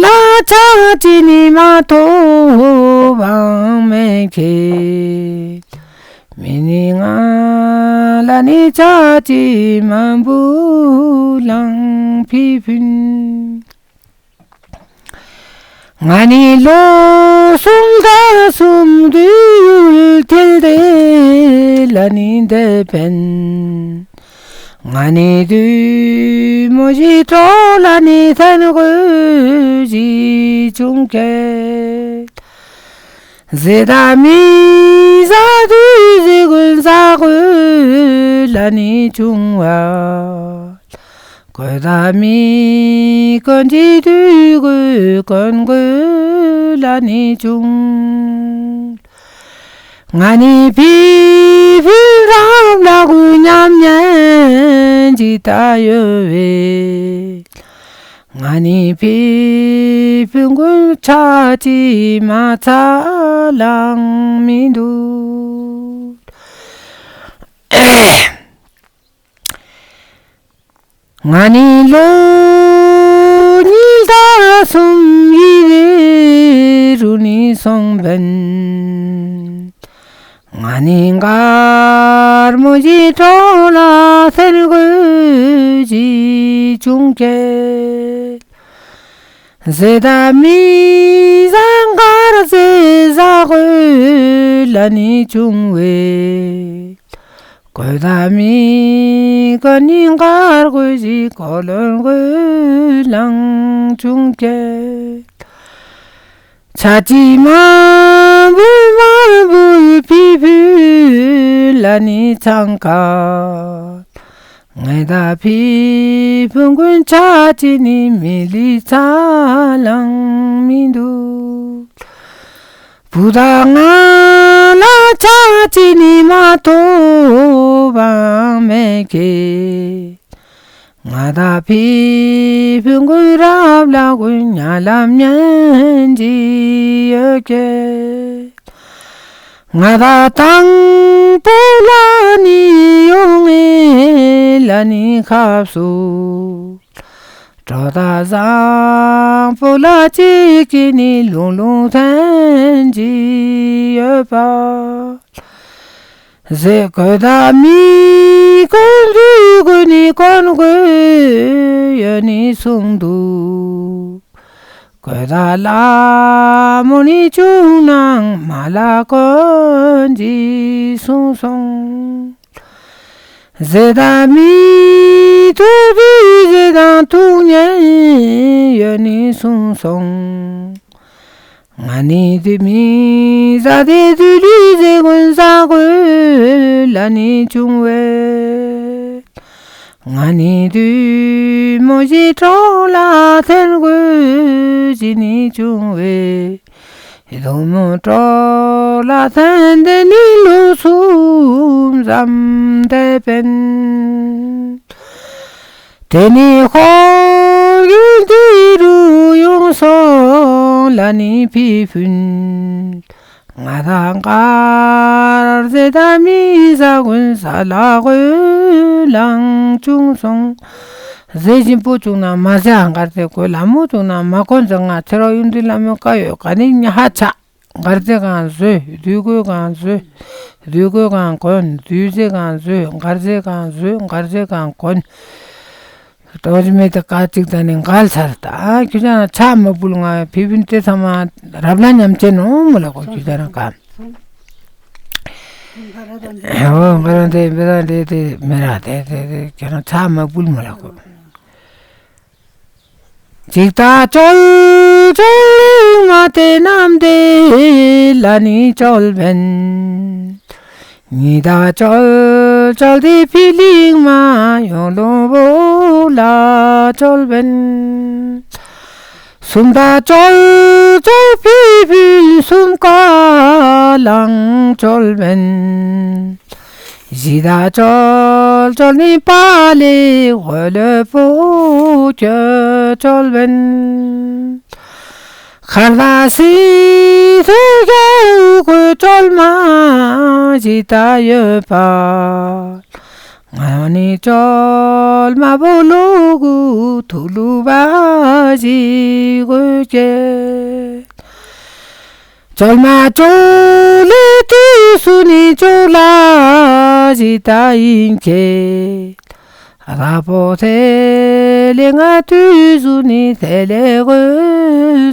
ལ་ཆ་ཅི་ནི་མ་ཐོབ་བང་མེད་ཁེལ། མི་ནི་ང་ལ་ནི་ཆ་ཅི་མ་བུ་ལང་ཕི་ཕུན། ང་ནི་ལོ་གསུམ་ཟླ་གསུམ་དུས་ཡུལ་ཐལ་ཏེ་ལ་ནི་འདས་པན། ང་ནི་དུས་མོ་ཞིག་གྲོགས་ལ་ནི་ཐན་དགོས་ཞིག་བྱུང་ཁེལ། ཟེ་ད་མི་ཟ་དུས་ཟེ་གུན་ཟ་དགོས་ལ་ནི་བྱུང་བ། གོས་ད་མི་གོན་ཅི་དུས་གོས་གོན་དགོས་ལ་ནི་བྱུང་། ང་ནི་ཕི་ཕུ་རང་ལ་གུ་ཉམས་ཉན་ཅི་ད་ཡོད་བས། ང་ནི་ཕི་ཕུ་གུན་ཆ་ཅི་མ་ཚ་ལང་མི་འདུག་ང་ནི་ལོ་ཉིས་ཟླ་གསུམ་ཡི་རུ་ནི་སོང་བན། ང་ནི་མགར་མོ་ཞིག་གྲོགས་ལ་ཟེར་དགོས་ཞིག་བྱུང་ཁེལ། ཟེ་ད་མི་ཟ་མགར་ཟེ་ཟ་དགོས་ལ་ནི་བྱུང་བས། གོས་ད་མི་གོན་ནི་མགར་གོས་ཞིག་གོ་ལོན་དགོས་ལང་བྱུང་ཁེལ། ཆ་ཅི་མ་བུལ་མ་བུལ་ཕི་ཕུལ་ལ་ནི་ཚང་ཀ། ངེ་ད་ཕི་ཕུ་གུན་ཆ་ཅི་ནི་མི་ལི་ཚ་ལང་མི་འདུག་བུ་ད་ང་ལ་ཆ་ཅི་ནི་མ་ཐོབ་བང་མེད་ཁེལ། ང་ད་ཕི་ཕུ་གུན་རབ་ལ་གུན་ཉ་ལམ་ཉན་ཅི་ཡོད་ཁེལ། ང་ད་དང་པོ་ལ་ནི་ཡོང་ངེ་ལ་ནི་ཁབ་སུ། གྲོ་ད་བཟང་པོ་ལ་ཅིག་གི་ནི་ལུང་ལུང་ཐན་ཅི་ཡོད་པ། ཟེ་གོས་ད་མི་གོན་དུས་གོས་ནི་གོན་དགོས་ཡོད་ནི་གསུངས་འདུག་གོས་ད་ལ་མོ་ནི་ཆུང་ནང་མ་ལ་གོན་ཅི་གསུངས་སོང་། ཟེ་ད་མི་ཐུག་དུས་ཟེ་དང་ཐུག་ཉན་ཡོད་ནི་གསུངས་སོང་། ང་ནི་དུས་མི་ཟ་དེ་དུས་ལུས་ཟེ་གོན་ཟ་གོས་ལ་ནི་བྱུང་བས། ང་ནི་དུས་མོ་ཞིག་གྲོགས་ལ་ཐན་དགོས་ཞིག་ནི་བྱུང་བས། དུ་མོ་གྲོགས་ལ་ཐན་དེ་ནི་ལོ་གསུམ་ཙམ་དེ་པན། དེ་ནི་ཧོར་ཡུལ་འདི་རུ་ཡོང་སོང་ལ་ནི་ཕི་ཕུན། ང་ད་མགར་ཟེ་ད་མི་ཟ་གུན་ཟ་ལ་གོས་ལང་བྱུང་སོང་། ཟེ་ཞིམ་པོ་བྱུང་ན་མ་ཟེ་ཨ་མགར་ཟེ་གོས་ལ་མོ་བྱུང་ན་མ་གོན་ཟེ། ང་ཚེ་རོགས་ཡུལ་འདི་ལ་མོ་ཀ་ཡོད་ག་ནི་ཉ་ཧ་ཆ། མགར་རྫས་གང་བཟོས། བདུད་རྒོད་གང་བཟོས། བདུད་རྒོད་གང་གོན། བདུད་རྫས་གང་བཟོས། མགར་རྫས་གང་བཟོས། མགར་རྫས་གང་གོན། ཏོང་ཅི་མེད་དེ་ཀ་ཅིག་ད་ནི་འགལ་ཚར། ད་ཁྱོད་ཅག་ན་ཕྱག་མ་ཕུལ། ང་ཕི་ཕིན་དེ་ཚང་མ་རབ་ལ་ཉམས་ཆེ་ནོ་མོ་ལ་གོ། ཁྱོད་ཅག་ན་ཀ། ཨོ་ང་རང་དེ་མི་རང་དེ་དེ་དེ་དེ་ཁྱོད་རང་ཕྱག་མ་ཕུལ་མོ་ལ་གོ། ཅིག་ད་ཅོལ་ཅོལ་གླིང་མ་དེ་ནམ་དེ་ལ་ནི་ཅོལ་བན། ཉི་ད་ཅོལ་ཅོལ་དེ་ཕི་གླིང་མ་ཡོང་ལོ་བོ་ལ་ཅོལ་བན། སུམ་ད་ཅོལ་ཅོལ་ཕི་ཕུན་སུམ་ཀ་ལང་ཅོལ་བན། ཞི་ད་ཅོལ་ཅོལ་ནི་པ་ལེ་འོ་ལེ་པོ་ཅོ་ཅོལ་བན། ཁར་ད་སི་སུ་རྒྱལ་གོ་ཅོལ་མ་ཞི་ད་ཡོད་པ། ང་ནི་ཅོལ་མ་བོ་ལུ་གུ་ཐུ་ལུ་བ་ཞི་གོ་ཅེ། ཅོལ་མ་ཅོ་ལེ་དུས་སུ་ནི་ཅོ་ལ་ཞི་ད་ཡིན་ཁྱེད། ར་པོ་ཐེ་ལེ་ང་དུས་སུ་ནི་ཐེ་ལེ་གོ་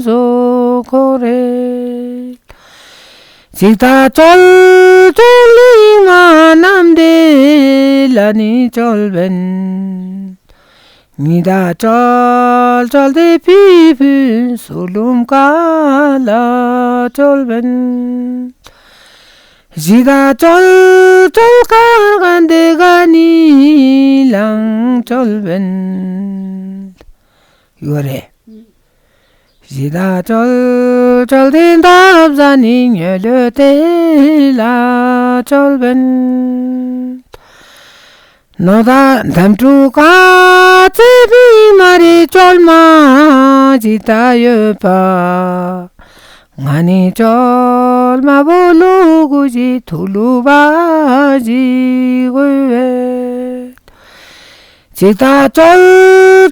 ཟོ་ཁོ་རེ། ཅིག་ད་ཅོལ་ཅོལ་གླིང་མ་ནམ་དེ་ལ་ནི་ཅོལ་བན། ཉི་ད་ཅོལ་ཅོལ་དེ་ཕི་ཕུན་སུ་ལུམ་ཀ་ལ་ཅོལ་བན། ཞི་ད་ཅོལ་ཅོལ་ཀར་གན་དེ་ག་ནི་ལང་ཅོལ་བན། ཡོད་རེད། ཞི་ད་ཅོལ་ཅོལ་དེ་འདབ་ཟ་ནི་ཉོ་ལོ་དེ་ལ་ཅོལ་བན། ནོ་ད་འདམ་ཕྲུག་ག་ཙེ་བི་མ་རེ་ཅོལ་མ་ཞི་ད་ཡོད་པ། ང་ནི་ཅོལ་མ་བོ་ལུ་གུ་ཞི་ཐུ་ལུ་བ་ཞི་གོ་བེ། ཅིག་ད་ཅོལ་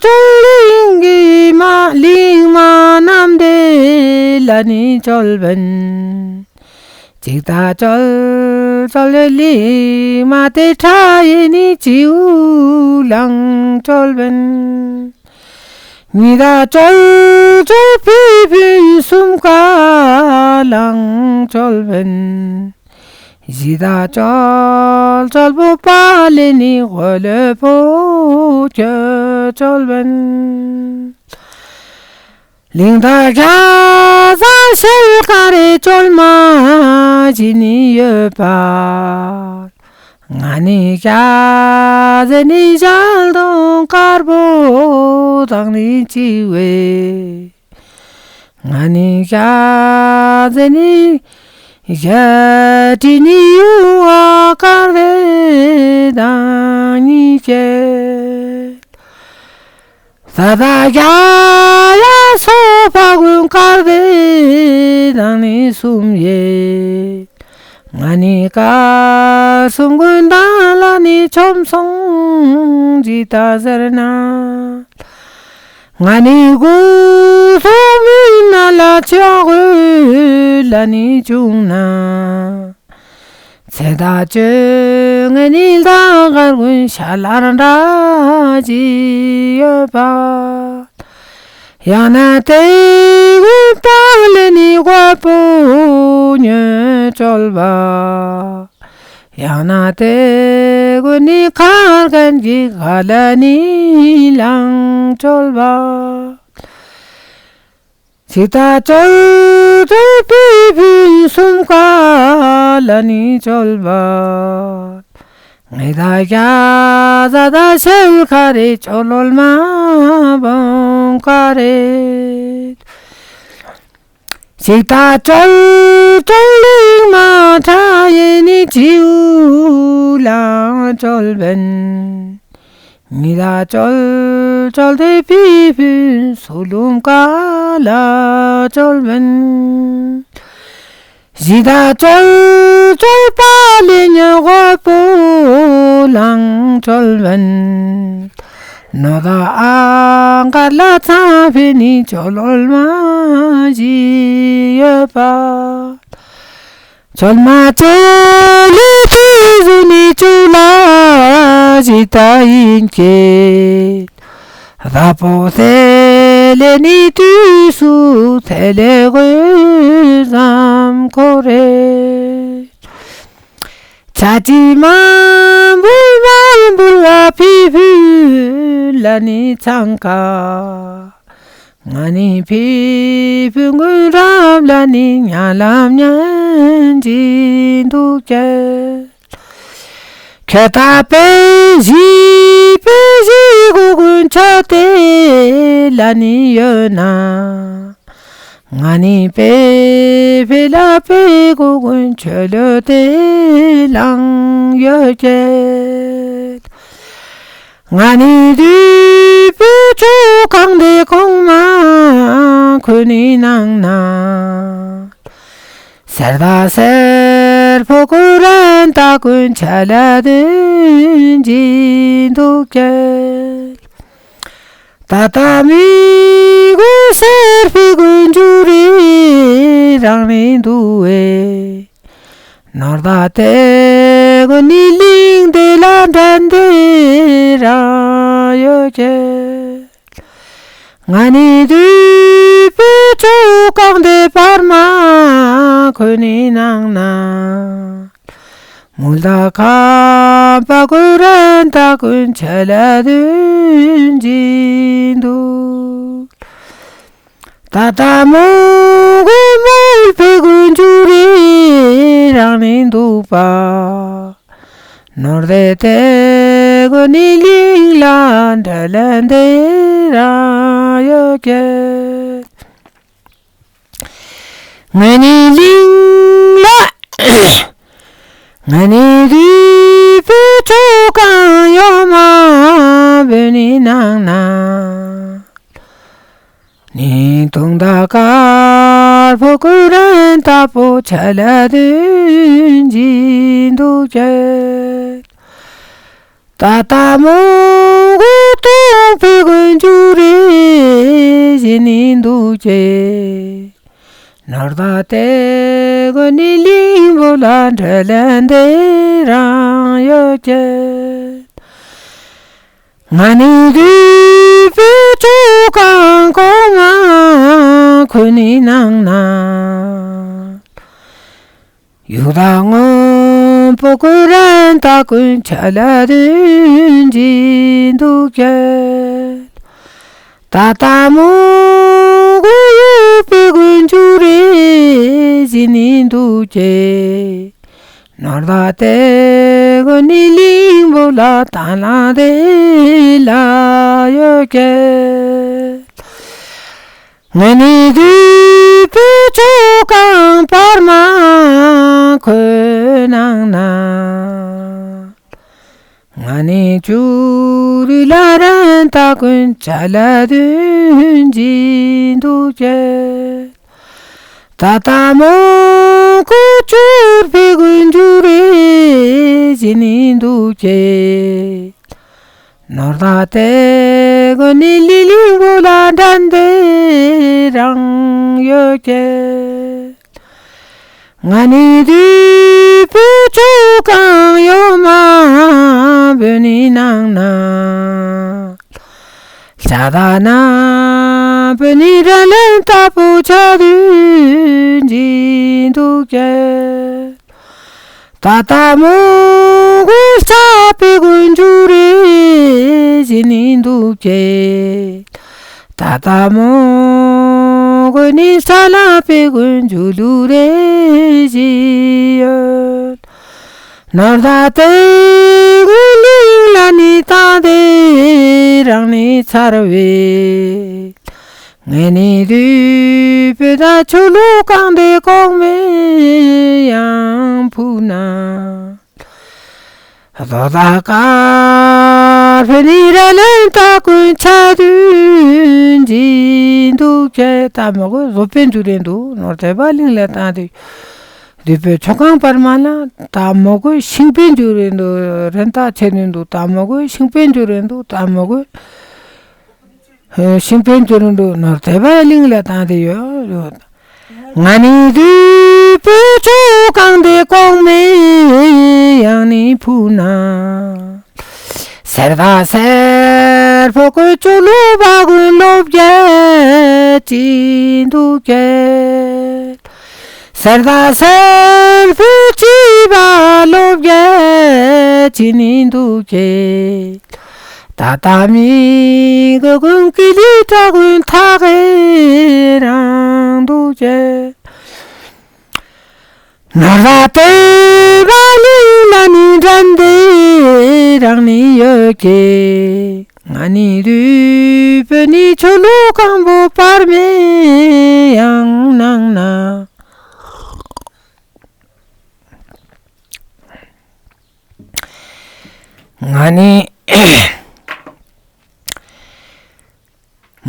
ཅོལ་གླིང་གི་མ་གླིང་མ་ནམ་དེ་ལ་ནི་ཅོལ་བན། ཅིག་ད་ཅོལ་ཅོལ་གླིང་མ་དེ་ཁྲ་ཡེ་ནི་ཅིའུ་ལང་ཅོལ་བན། ཉི་ད་ཅོལ་ཅོལ་ཕི་ཕུན་སུམ་ཀ་ལང་ཅོལ་བན། ཞི་ད་ཅོལ་ཅོལ་བོ་པ་ལེ་ནི་འོ་ལེ་པོ་ཅོ་ཅོལ་བན། གླིང་ད་རྒྱ་ཟ་ཤེལ་ཀ་རེ་ཅོལ་མ་ཞི་ནི་ཡོད་པ། ང་ནི་རྒྱ་ཟེ་ནི་ཞལ་གདོང་དཀར་པོ་དང་ནི་ཅི་བེ། ང་ནི་ཞ་ཟེ་ནི་ཞ་ཏི་ནི་ཡུ་ཨ་ཀར་དེ་དང་ནི་ཅེ། ས་ད་ཞ་ཡ་སོ་ཕ་གུན་ཀར་དེ་དང་ནི་སུམ་ཡེ། ང་ནི་ཀ་སུམ་གུན་དང་ལ་ནི་ཆོམ་སོང་ཇི་ད་ཟེར་ན། ང་ནི་གུ་སུམ་ཡིན་ན་ལ་ཆོག་གུ་ལ་ནི་ཆུང་ན། ཚེ་ད་ཅོ་ང་ནི་ལ་གར་གུན་ཤ་ལར་འདྲ་ཇི་ཡོད་པ། ཡང་ན་དེ་གུན་པགས་ལས་ནི་དགོད་པོ་ཉོས་བཅོལ་བ། ཡང་ན་དེ་གུན་ནི་ཁར་གན་གྱི་ཁ་ལ་ནི་ལང་བཅོལ་བ། ཇི་ལྟ་བཅོལ་བཅོལ་པི་ཕུན་སུམ་ཀ་ལ་ནི་བཅོལ་བ། ངེ་ད་ཡ་ཟ་ད་ཤེལ་ཁ་རེ་ཅོ་ལོལ་མ་བོང་ཁ་རེ། ཇི་ལྟ་བཅོལ་བཅོལ་ལིང་མ་ཁྲ་ཡེ་ནི་ཇིའུ་ལང་བཅོལ་བན། ངེ་ད་བཅོལ་བཅོལ་ཏེ་པི་ཕུན་སུ་ལུམ་ཀ་ལ་བཅོལ་བན། ཇི་ལྟ་བཅོལ་བཅོལ་པ་ལེ་ཉོ་དགོད་པོ་ལང་བཅོལ་བན། ནོར་དང་ཨ་མགར་ལ་ཚང་ཕེ་ནི་ཅོ་ལོལ་མ་བཞི་ཡོད་པ། ཅོལ་མ་ཅོལ་ལི་ཕི་ཟུ་ནི་ཅུ་ལ་ཞི་ཏ་ཡིན་ཀྱེ། ར་པོ་ཚེ་ལེ་ནི་དུས་སུ་ཚེ་ལེ་གོས་བཟང་ཁོ་རེ། ཆ་ཅི་མ་འབུལ་མ་འབུལ་བ་ཕི་ཕུ་ལ་ནི་ཚང་ཀ། ང་ནི་ཕི་ཕུ་ངུ་རབ་ལ་ནི་ཉ་ལམ་ཉན་ཅི་འདུག་ཀྱེ། ཁྱེད་ད་པེ་ཞི་པེ་ཞི་གུ་གུན་ཆ་ཏེ་ལ་ནི་ཡོད་ན། ང་ནི་པེ་ཕེ་ལ་པེ་གུ་གུན་ཆོ་ལོ་ཏེ་ལང་ཡོད་ཀྱེ། ང་ནི་དུས་པེ་ཆོ་གང་དེ་གོང་མ་ཁུ་ནི་ནང་ན། སེར་ད་སེར་ཕོ་ཀུ་རན་ད་གུན་ཆ་ལ་དུན་ཅི་འདུག་ཀྱེ། ད་ད་མི་གུ་སེར་ཕི་གུན་ཇུ་རི་རང་རི་འདུག་ཨེ། ནོར་ད་ཏེ་གུ་ནི་ལིང་དེ་ལ་འགྲན་དེ་རང་ཡོད་ཀྱེ། ང་ནི་དུས་པེ་ཆོ་གང་དེ་པར་མ་ཁུ་ནི་ནང་ན། མུལ་ད་ཁ་པ་ཀུ་རན་ད་གུན་ཆ་ལ་དུན་ཅི་འདུག་ད་ད་མོ་གུ་མུལ་ཕི་གུན་ཇུ་རི་རང་ནི་འདུག་པ། ནོར་དེ་ཏེ་གུ་ནི་ལིང་ལ་འདྲ་ལན་དེ་རང་ཡོད་ཀྱེ། ང་ནི་ལིང་ལ་ང་ནི་དུས་པེ་ཆོ་གང་ཡོད་མ་བོད་ནི་ནང་ན། ནི་དུང་ད་དཀར་པོ་ཀུ་རན་ད་པོ་ཆ་ལ་དུན་ཅི་འདུག་ཀྱེ། ད་ད་མོ་གུ་ཏུང་ཕི་གུན་ཇུ་རི་ཞི་ནི་འདུག་ཀྱེ། ནོར་ད་ཏེ་གུ་ནི་ལིང་བོ་ལ་འདྲ་ལན་དེ་རང་ཡོད་ཀྱེ། ང་ནི་དུས་པེ་ཆོ་གང་གོང་མ་ཁུ་ནི་ནང་ན། ཡུག་དང་སྔོན་པོ་ཀུན་རན་ད་ཀུན་ཆ་ལ་དུན་གྱི་འདུག་ཀྱེ། ད་ལྟ་མོ་གུ་ཡུག་པའི་ཀུན་ཆུ་རེ་བཞིན་ནི་འདུག་ཀྱེ། ནོར་ད་དེ་གུ་ནི་གླིང་བུ་ལ་ད་ལ་དེ་ལ་ཡོད་ཀྱེ། ང་ནི་དུས་པའི་ཆོ་གང་བར་མ་ཁོའི་ནང་ན། ང་ནི་ཆུ་རུ་ལ་རན་ད་ཀུན་ཆ་ལ་དུན་གྱི་འདུག་ཀྱེ། ད་ལྟ་མོ་གུ་ཆུར་པའི་ཀུན་ཆུ་རེ་བཞིན་ནི་འདུག་ཀྱེ། ནོར་ད་དེ་གུ་ནི་ལི་ལི་བུ་ལ་འགྲན་དེ་རང་ཡོད་ཀྱེ། ང་ནི་དུས་པའི་ཆོ་གང་ཡོད་མ་བོད་ནི་ནང་ན། ལྕགས་ད་ན་བོད་ནི་ར་ལན་ལྟ་བུ་ཆ་དུན་གྱི་འདུག་ཀྱེ། ད་ལྟ་མོ་གུ་ལྕགས་པའི་ཀུན་ཆུ་རེ་བཞིན་ནི་འདུག་ཀྱེ། ད་ལྟ་མོ་གུ་ནི་ས་ལ་པའི་ཀུན་ཆུ་ལུ་རེ་བཞིན་ཡོད། ནོར་ད་དེ་གུ་གླིང་ལ་ནི་ད་དེ་རང་ནི་ཚར་བས། ངས་ནི་དུས་པའི་ད་ཆུ་ལུ་གང་དེ་གོང་མའི་ཡང་ཕུ་ན། རྡོ་ད་དཀར་པོའི་ནི་ར་ལན་ད་ཀུན་ཆ་དུན་གྱི་འདུག་ཀྱེ། ད་མོ་གུ་བཟོ་པན་ཆུ་རེ་འདུག་ནོར་དེ་བ་གླིང་ལ་ད་དེ། དུད་འགྲོའི་མཆོད་ཁང་བར་མ་ལ། ད་མོ་གོས་ཤིང་པའི་འགྱུར་ཡིན་འདུག་རེན་ད་ཆེ་ནུན་འདུག་ད་མོ་གོས་ཤིང་པའི་འགྱུར་ཡིན་འདུག་ད་མོ་གོས་ཤིང་པའི་འགྱུར་ཡིན་འདུག་ནོར་དེ་བ་གླིང་ལ་བཏང་སྟེ་ཡོད། ང་ནི་དུད་འགྲོའི་མཆོད་ཁང་དེ་གོང་མའི་ཡང་ནི་ཕུ་ན། སེར་ད་སེར་པོ་གོས་ཆོ་ལོ་བ་གུན་ལོ་བརྒྱད་ཅི་འདུག་གེ། སེར་ད་སེར་པོ་ཅི་བ་ལོ་བརྒྱད་ཅི་ནི་འདུག་གེ། ད་ད་མི་གུ་གུན་ཀི་ལི་ཏྲ་གུན་ཐག་གེ་རང་འདུག་གེ། ནོར་བ་དེ་བ་ལི་ལ་ནི་འགྲན་དེ་རང་ནི་ཡོད་ཀྱེ། ང་ནི་དུད་འགྲོའི་ནི་ཆོ་ལོ་གང་པོ་བར་མའི་ཡང་ནང་ན། ང་ནི་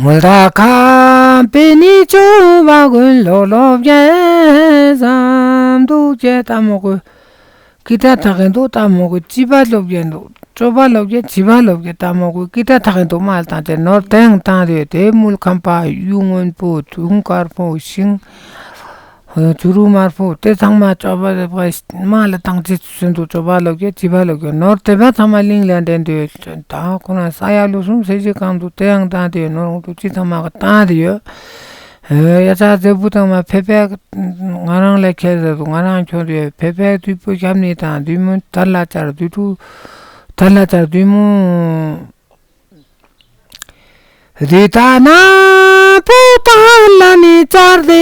མུལ་ད་ཁམ་པའི་ནི་ཆོ་བ་གུན་ལོ་ལོ་བརྒྱད་ཙམ་འདུག་གེ། ད་མོ་གོས་ཀི་ཏྲ་ཐག་གི་འདུག་ད་མོ་གོས་ཅི་བ་ལོ་བརྒྱད་འདུག་ཅོ་བ་ལོ་བརྒྱད་ཅི་བ་ལོ་བརྒྱད། ད་མོ་གོས་ཀི་ཏྲ་ཐག་གི་འདུག་མ་ལ་བཏང་སྟེ་ནོར་དེ་ཡང་བཏང་སྟེ་ཡོད། དེ་མུལ་ཁམ་པ་གཡུ་སྔོན་པོ་དུང་དཀར་པོ་ཤིང་། ཨ། བྱུ་རུ་དམར་པོ་དེ་ཚང་མ་ཅོ་བ་ལོ་བ་མ་ལ་བཏང་ཅི་ཚུན་དུ་ཅོ་བ་ལོ་གེ་ཅི་བ་ལོ་གེ་ནོར་དེ་བ་ཚང་མ་གླིང་ལ་འདྲེན་དུ་ཡོད། ད་ཁོ་ན་ས་ཡ་ལུགས་གསུམ་ས་གཞི་གང་དུ་དེ་ཡང་བཏང་དུ་ཡོད། ནོར་འོང་དུ་ཅི་ཚང་མ་ག་བཏང་དུ་ཡོད། ཨེ། ཡ་ཅག་རྫས་བུ་ཚང་མ་ཕེ་ཕེ་ང་རང་ལ་ཁྱེར་ཟེར་དུ་ང་རང་ཁྱོད་དུ་ཡོད། ཕེ་ཕེ་དུས་པོ་ཞབས་ནི་དང་དུས་མོ་དར་ལ་ཅར་དུས་དྲུག་དར་ལ་ཅར་དུས་མོ། རི་དྭགས་ནག་པོ་དར་ལ་ནི་ཅར་དེ་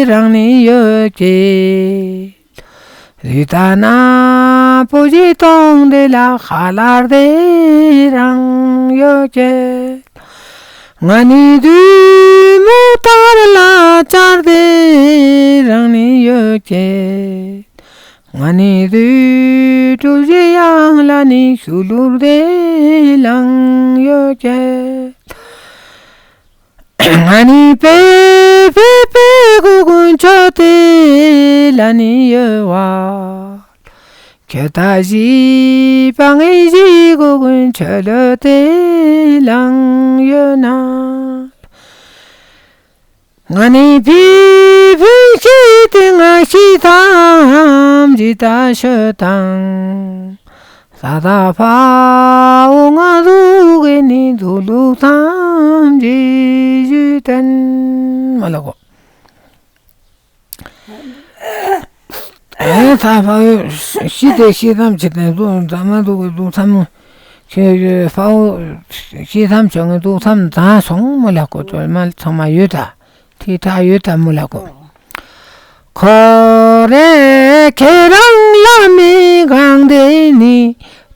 རང་ནི་ཡོད་ཀྱེ། རི་དྭགས་ནག་པོ་ཞིག་དོང་དེ་ལ་ཁ་ལར་དེ་རང་ཡོད་ཀྱེ། ང་ནི་དུད་མོ་དར་ལ་ཅར་དེ་རང་ནི་ཡོད་ཀྱེ། ང་ནི་དུད་འགྲོ་ཞིག་ཡང་ལ་ནི་ཤུ་ལུར་དེ་ལང་ཡོད་ཀྱེ། ང་ནི་པེ་པེ་པེ་གུ་གུན་ཆོ་དེ་ལ་ནི་ཡོད་བ། ཁྱོད་ད་ཞིག་པ་ངའི་ཞིག་གུ་གུན་ཆོ་ལོ་དེ་ལང་ཡོད་ན། ང་ནི་ཕི་ཕི་ཤི་དེ་ང་ཤི་ཐམ་ཅི་ད་ཤོད་དང་། ས་ད་ཕ་འོ་ང་རུ་གི་ནི་དུ་ལུག་ཐམ་ཅི་ཞུ་དན་མ་ལ་གོ། ཨེ་ད་ཕ་ཤི་དེ་ཤི་ཐམ་ཅི་དན་དུ་ད་མ་དུ་གི་དུ་ཐམ། ཁྱོད་ཕ་འོ་ཤི་ཐམ་ཆོ་ངི་དུ་ཐམ་ད་སོང་མ་ལ་གོ། ཚང་མ་ཡོད་ད། ཐིག་ཐག་ཡོད་དམ་མོ་ལ་གོ། ཁོ་རེ་ཁྱེད་རང་ལ་མི་གང་དེ་ནི་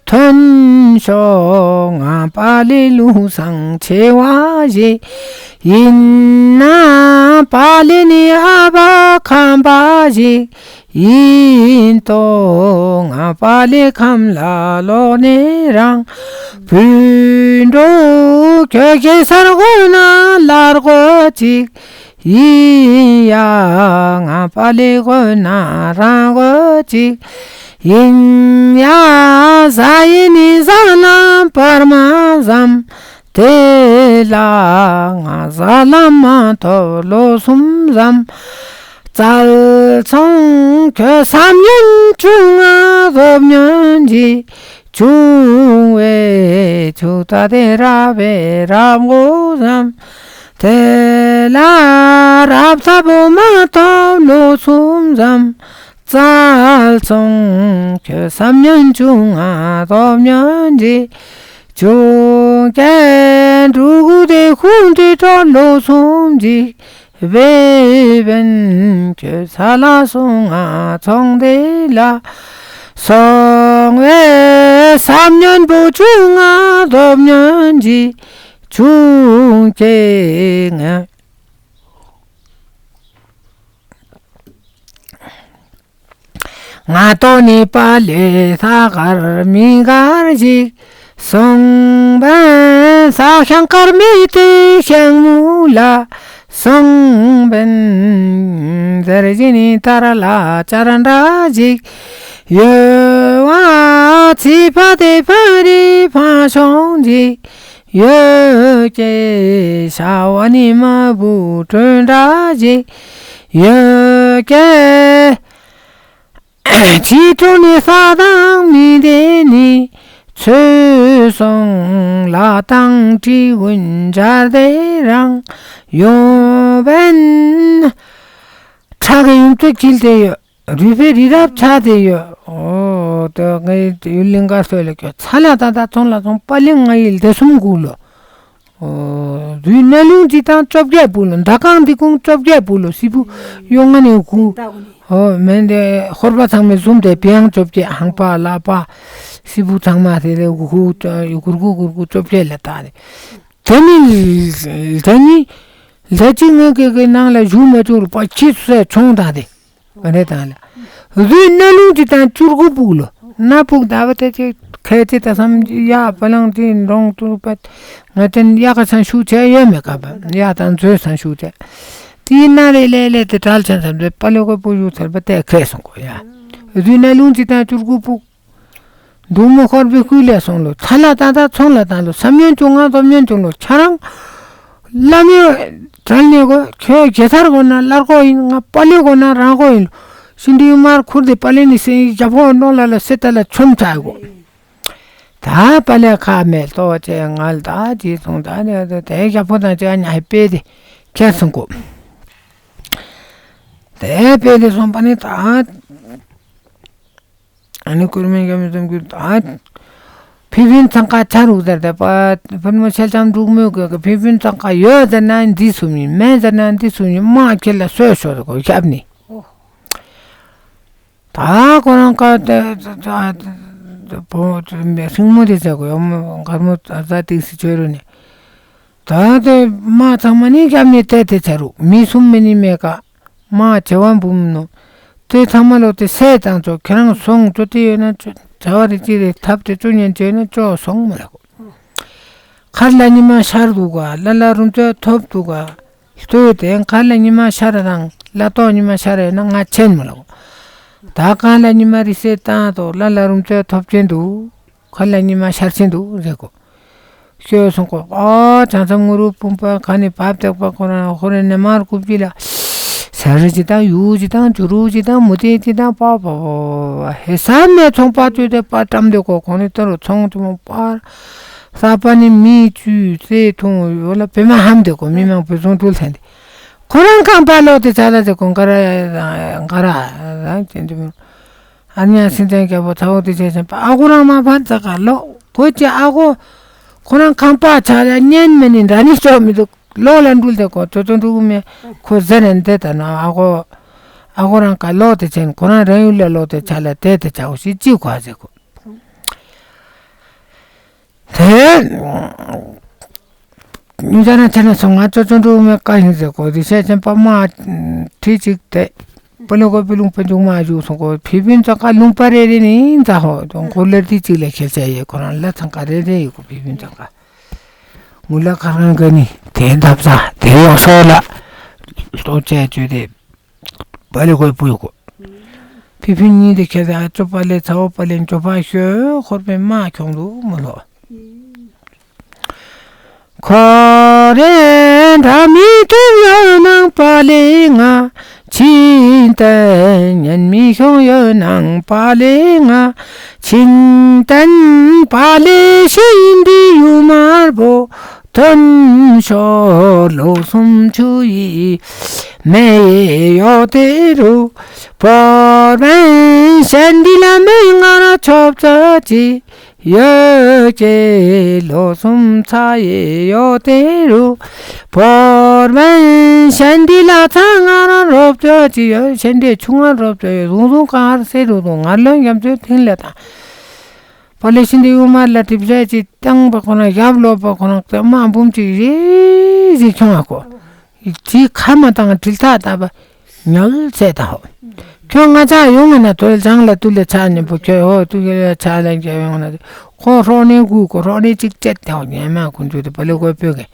ཐོན་ཤོག་ང་པ་ལི་ལུགས་བཟང་ཆེ་བ་ཞིག་ཡིན་ན། པ་ལི་ནི་ཨ་བ་ཁམ་པ་ཞིག་ཡིན་ཏོ། ང་པ་ལི་ཁམས་ལ་ལོག་ནས་རང་བུད་འགྲོ། ཁྱོད་ཀྱི་སར་གོ་ན་ལར་གོ་ཅིག་ཡིན་ཡ། ང་པ་ལི་གོ་ན་རང་གོ་ཅིག་ཡིན་ཡ། ཟ་ཡི་ནི་ཟ་ལམ་བར་མ་ཟམ། དེ་ལ་ང་ཟ་ལམ་མ་ཐོབ་ལོ་གསུམ་ཟམ། བཙལ་སོང་ཁྱོད་བསམ་ཉོན་བྱུང་ང་རྫོབ་ཉོན་གྱི་བྱུང་བས་ཆུ་ད་དེ་ར་བས་རབ་མགོ་ཟམ། དེ་ལ་རབ་ཚ་པོ་མ་ཐོབ་ལོ་གསུམ་ཟམ། བཙལ་སོང་ཁྱོད་བསམ་ཉོན་བྱུང་ང་རྫོབ་ཉོན་གྱི་བྱུང་། ཀྱེ་འབྲུ་གུ་དེ་ཁུང་དེ་གྲོ་ལོ་གསུམ་གྱི་བེ་བན་ཁྱོད་ས་ལ་སོང་ང་ཚོང་དེ་ལ་སོང་བས་བསམ་ཉོན་པོ་བྱུང་ང་རྫོབ་ཉོན་གྱི་བྱུང་། ཀྱེ་ང་ང་ཏོ་ནི་པ་ལེ་ས་གར་མི་གར་ཞིག་སོང་བན་ས་ཤང་དཀར་མི་དེ་ཤང་མུ་ལ་ སོང་བན། ཟེར་བཞིན་ནི་ཏར་ལ་ཅར་འདྲ་ཞིག་ཡོད་བ། ཚིག་ཕ་དེ་ཕ་རི་ཕ་ཤོང་ཞིག་ཡོད་ཀྱེ། ཤ་བ་ནི་མ་བུ་གྲོས་འདྲ་ཞིག་ཡོད་ཀྱེ། ཅི་སྤྲོ་ནི་ས་དང་མི་དེ་ནི་ཚོས་སོང་། ལ་དང་དྲི་བུན་སྦྱར་དེ་རང་ཡོང་བན། ཁྲག་གི་ཡུམ་ཚོ་འཁྱིལ་དེ་ཡོད། རུས་པའི་རི་རབ་ཆགས་དེ་ཡོད། ཨོ་དེ་ངའི་ཡུལ་གླིང་དཀར་སོགས་ལ་སྐྱོ་ཚ་ལ་ད་ད་ཚོང་ལ་ཚོང་པ་ལིང་ང་ཡིལ་དེ་གསུམ་དགུ་ལོ། ཨོ། རུས་སྣ་ལུང་ཅི་དང་བཅོ་བརྒྱད་སྤུ་ལོ། མདའ་གང་འདི་ཁུང་བཅོ་བརྒྱད་སྤུ་ལོ། སི་བུ་གཡོ་ང་ནས་གུ། ཨོ་མེན་དེ་ཧོར་པ་ཚང་མའི་ཟུམ་དེ་བེང་བཅོ་བརྒྱད། ཧང་པ་ལ་པ་སི་བུ་ཚང་མ་དེ་ལས་གུ་གུ་གུར་གུ་གུར་གུ་བཅོ་བརྒྱད་ལ་བཏགས་ཏེ། དེ་ནི་ལ་ནི་ལ་ཅི་ངོས་ཀྱི་གི་ནང་ལ་བཞུགས་མ་བཅུག་ལ་པ་ཁྱི་སུས་ཆོང་བཏགས་ཏེ། ཨ་རེ་དང་ལ། རུས་སྣ་ལུང་ཅི་དང་བཅུ་དགུ་སྤུག་ལོ། སྣ་སྤུག་ཟླ་བ་དེ་ཅིག་ཁལ་ཅི་ད་བསམ་ཡ་བ་ལང་ཅི་འདྲོང་ཏུ་པད། ང་དེན་ཡ་ག་སང་ཤུགས་ཆེ་ཡོད་མེད་ག་བ་ཡ་དང་མཛོད་སང་ཤུགས་ཆེ། དེའི་སྣ་རེ་ལས་ལས་དེ་གྲལ་ཆེན་ཟེར་དེ་པ་ལེ་གོ་པུ་ཡུ་ཚར་བ་དེ་ཁེ་སོང་གོ་ཡ། རུས་སྣ་ལུང་ཅི་དང་བཅུ་དགུ་སྤུག་འདུག་མོ་ཧོར་པའི་ཁུལ་ལས་སོང་ལོ། ཚ་ལ་ད་ད་ཚོང་ལ་ད་ལོ། བསམ་ཉན་བྱུང་ང་བསམ་ཉན་བྱུང་ལོ། ཁྱ་རང་བླ་མའི་གྲལ་ནས་གོ་ཁྱོད་རྒྱལ་ཚར་གོ་ན་སླར་གོ་ཡིན། ང་པ་ལེ་གོ་ན་རང་གོ་ཡིན་ལོ། ཤིན་ཏུ་ཡུ་མར་ཁུར་དེ་པ་ལེ་ནི་སེ་རྒྱ་ཕོ་ནོ་ལ་ལ་སེ་ད་ལ་ཆོམ་ཚ་གོ། ད་པ་ལེ་ཁ་མེད་ལྟོ་ཅེ་ང་ལ་ད་ཅི་སོང་ད་ནི་དེ་རྒྱ་ཕོ་དང་ཅེ་ཉ་ཧེ་པེ་དེ་ཁྱེར་སོང་གོ། དེ་པེ་དེ་སོང་པ་ནི་ད། ཨ་ནི་སྐུར་མིན་རྒྱ་མི་ཙམ་གྱུར་ད། ཕི་ཕིན་ཚང་ཀ་ཆ་རུག་ཟེར་ཏེ་པ། ཕུན་མོ་ཤེལ་ལྕམ་འབྲུག་མོས་གི་ཕི་ཕིན་ཚང་ཀ་ཡོད་ཟེར་ན་འདི་སུ་མིན། མེད་ཟེར་ན་འདི་སུ་མིན། མ་ཁྱེད་ལ་སོས་ཤོག་ཟེར་གོ་ཞབས་ནི། ད་ཁོ་རང་ཀ་ཏེ་ཏེ་ཏེ་ཏེ་བོ་སྲིང་མོ་དེ་ཟེར་གོ་ཡོ་མོ་མགར་མོ་ཟ་ཏིག་སི་ཆོས་རུ་ནི། ད་དེ་མ་ཚང་མ་ནི་རྒྱབ་ནས་བལྟས་ཏེ་ཆ་རུག་མི་གསུམ་མི་ནི་མེད་ཀ་མ་བྱེ་བ་འབུམ་ནོ། དེ་ཚང་མ་ལོ་དེ་སད་དང་ཚོ་ཁྱེད་རང་སོང་ཚོ་དེ་ཡོད་ན་ཚོ་བྱ་བ་རེ་ཅི་རེ་ཐབས་དེ་ཚོ་ཉན་ཅེ་ཡོད་ན་ཅོ་སོང་མ་ལ་གོ། མཁར་ལ་ཉི་མ་ཤར་འདུག་ག་ལ་ལ་རུམ་ཚོད་ཐོབ་འདུག་ག་ལྟོས་ཏེ་མཁར་ལ་ཉི་མ་ཤར་དང་ལ་ཏོག་ཉི་མ་ཤར་ཡོད་ན་ང་ཆེན་མ་ལ་གོ། ད་གང་ལ་ཉི་མ་རི་སེ་བཏང་དོ་ལ་ལ་རུམ་ཚོད་ཐོབ་ཅེན་འདུག་ཁ་ལ་ཉི་མ་ཤར་ཆེན་འདུག་ཟེར་གོ། ཤོད་སོང་གོ། ཨ་བྱང་ཚང་ངུ་རུ་བུམ་པ་ག་ནི་བབ་དེག་པ་ཁོ་རང་ཁོ་རེ་ནས་མར་རྐུབ་ཀྱི་ལ། ས་རི་ཅི་དང་ཡུག་ཅི་དང་ཇུ་རུ་ཅི་དང་མུ་ཏེ་ཅི་དང་པ་པ་པ་ཧེ་ས་མེ་ཚོང་པ་ཅོས་ཏེ་པ་བཀྲམ་དེ་གོ། ཁོང་ནི་ཏོ་རུ་ཚོང་ཅི་མོ་པ། ས་པ་ནི་མི་ཅུ་ཚེ་ཐུང་ཡོད་ལ་བེ་མ་ཧམ་དེ་གོ་མི་མང་བུ་ཚོང་ཏུལ་ཐན་དེ། ཁོ་རང་ཁང་པ་ལོག་དེ་ཆ་ལ་ཅི་གོ་འགའ་ར་འགའ་ར་རང་ཅན་ཅི་མོ། ཨ་ནི་ཡང་སེམས་ཅན་རྒྱལ་པོ་ཚ་བོ་དེ་བྱས་ཙང་ཨ་ཁུ་རང་མ་ཕན་ཚ་ག་ལོ་གོ་ཅི་ཨ་ཁུ། ཁོ་རང་ཁང་པ་ཆ་ལ་གཉེན་མེད་ནི་འདྲ་ནི་ཅོག་མི་འདུག་ལོག་ལ་འགྲུལ་ཏེ་གོ་ཙོ་ཙོ་འགྲུལ་མེད་ཁོ་ཟེར་ནས་འདི་ལྟ་ན་ཨ་ཁུ། ཨ་ཁུ་རང་ག་ལོག་དེ་ཅན་ཁོ་རང་རང་ཡུལ་ལ་ལོག་དེ་ཆ་ལ་དེ་དེ་ཆ་བོ་ཞིག་ཅི་གོ་ཟེར་གོ། དེ། ཉུང་ཆ་ན་ཆ་ན་སོང་ང་ཙོ་ཙོ་འགྲོ་མེད་ཀ་ཡིན་ཟེར་གོ། དེ་བཤད་ཅན་པ་མ་ཁྲི་གཅིག་དེ་པོ་ལོ་གོ་པི་ལུང་པ་འཇུག་མ་འཇུག་སོང་གོ། ཕི་ཕིན་ཚང་ཀ་ལུང་པ་རེ་རེ་ནི་ཡིན་ཙ་ཧོ་དང་གོ་ལེར་དེ་གཅིག་ལ་ཁྱེར་ཆ་ཡེ་ཁོ་རང་ལ་ཚང་ཀ་རེ་རེ་ཡོད་གོ། ཕི་ཕིན་ཚང་ཀ་ངུ་ལ་ཁ་རང་ག་ནི་དེ་འདབ་ས་དེ་ཡོང་སོ་ལ་ལྟོ་ཆས་བཅོས་ཏེ། པ་ལེ་གོས་པུ་ཡོད་གོ། ཕི་ཕི་གཉིས་དེ་ཁྱེད་ཨ་ཅོ་པ་ལེ་ཚ་བོ་པ་ལེ་འགྱོ་པ་ཤོད་ཧོར་པའི་དམག་ཁྱོང་འདུག་མོ་ལོ། ཁོ་རེ་འདྲ་མི་ཐུབ་ཡོད་ནང་པ་ལེ་ང་། ཕྱིན་ཏན་ཉན་མི་ཤོང་ཡོད་ནང་པ་ལེ་ང་། ཕྱིན་ཏན་པ་ལེ་ཤེས་ཡིན་འདི་ཡུ་མར་བོ། ཐོན་ཤོར་ལོ་སུམ་ཆུ་ཡི་མེ་ཡོ་དེ་རུ། བོར་བན་ཤན་འདི་ལ་མེ་ང་ར་ཆོབ་ཙ་ཅི་ཡོ་ཀེ་ལོ་སུམ་ཚ་ཡི་ཡོ་དེ་རུ། བོར་བན་ཤན་འདི་ལ་ཚ་ང་ར་རོབ་ཙ་ཅི་ཡོ་ཤན་འདི་ཆུ་ང་རོབ་ཙ་ཡོ་ཟུང་ཟུང་གང་ཧར་སེ་རུ་དུ་ང་ལོན་རྒྱམ་ཚོའི་ཐིང་ལ་དང་། པ་ལེ་ཤིན་ཏུ་ཡུ་མར་ལ་གྲིབ་ཤ་ཅིག་བཏང་པ་ཁོ་ན་ཡབ་ལོ་པ་ཁོ་ན་དེ་དམག་འབུམ་ཅིག་རེ་རེ་ཁྱོང་བ་གོ། དེ་ཁ་མ་བཏང་དྲིལ་ཐག་བཏགས་པ་ཉག་ཚད་དང་ཧོ། ཁྱོད་ང་ཅག་ཡོང་ངེ་ན་དོལ་བྱང་ལ་ཏུ་ལ་ཆ་ཉན་པོ་ཁྱོད་ཧོ་ཏུ་ལ་ཆ་ལ་ཁྱོད་ཡོང་ན་ཁོ་ཧྲོག་ནས་གུ་གོ་ཧྲོག་ནས་ཅིག་བཅད་དེ་ཧོ་ཉན་མ་ཁོ་འཇུ་དེ་པ་ལེ་གོ་པོ་གེ་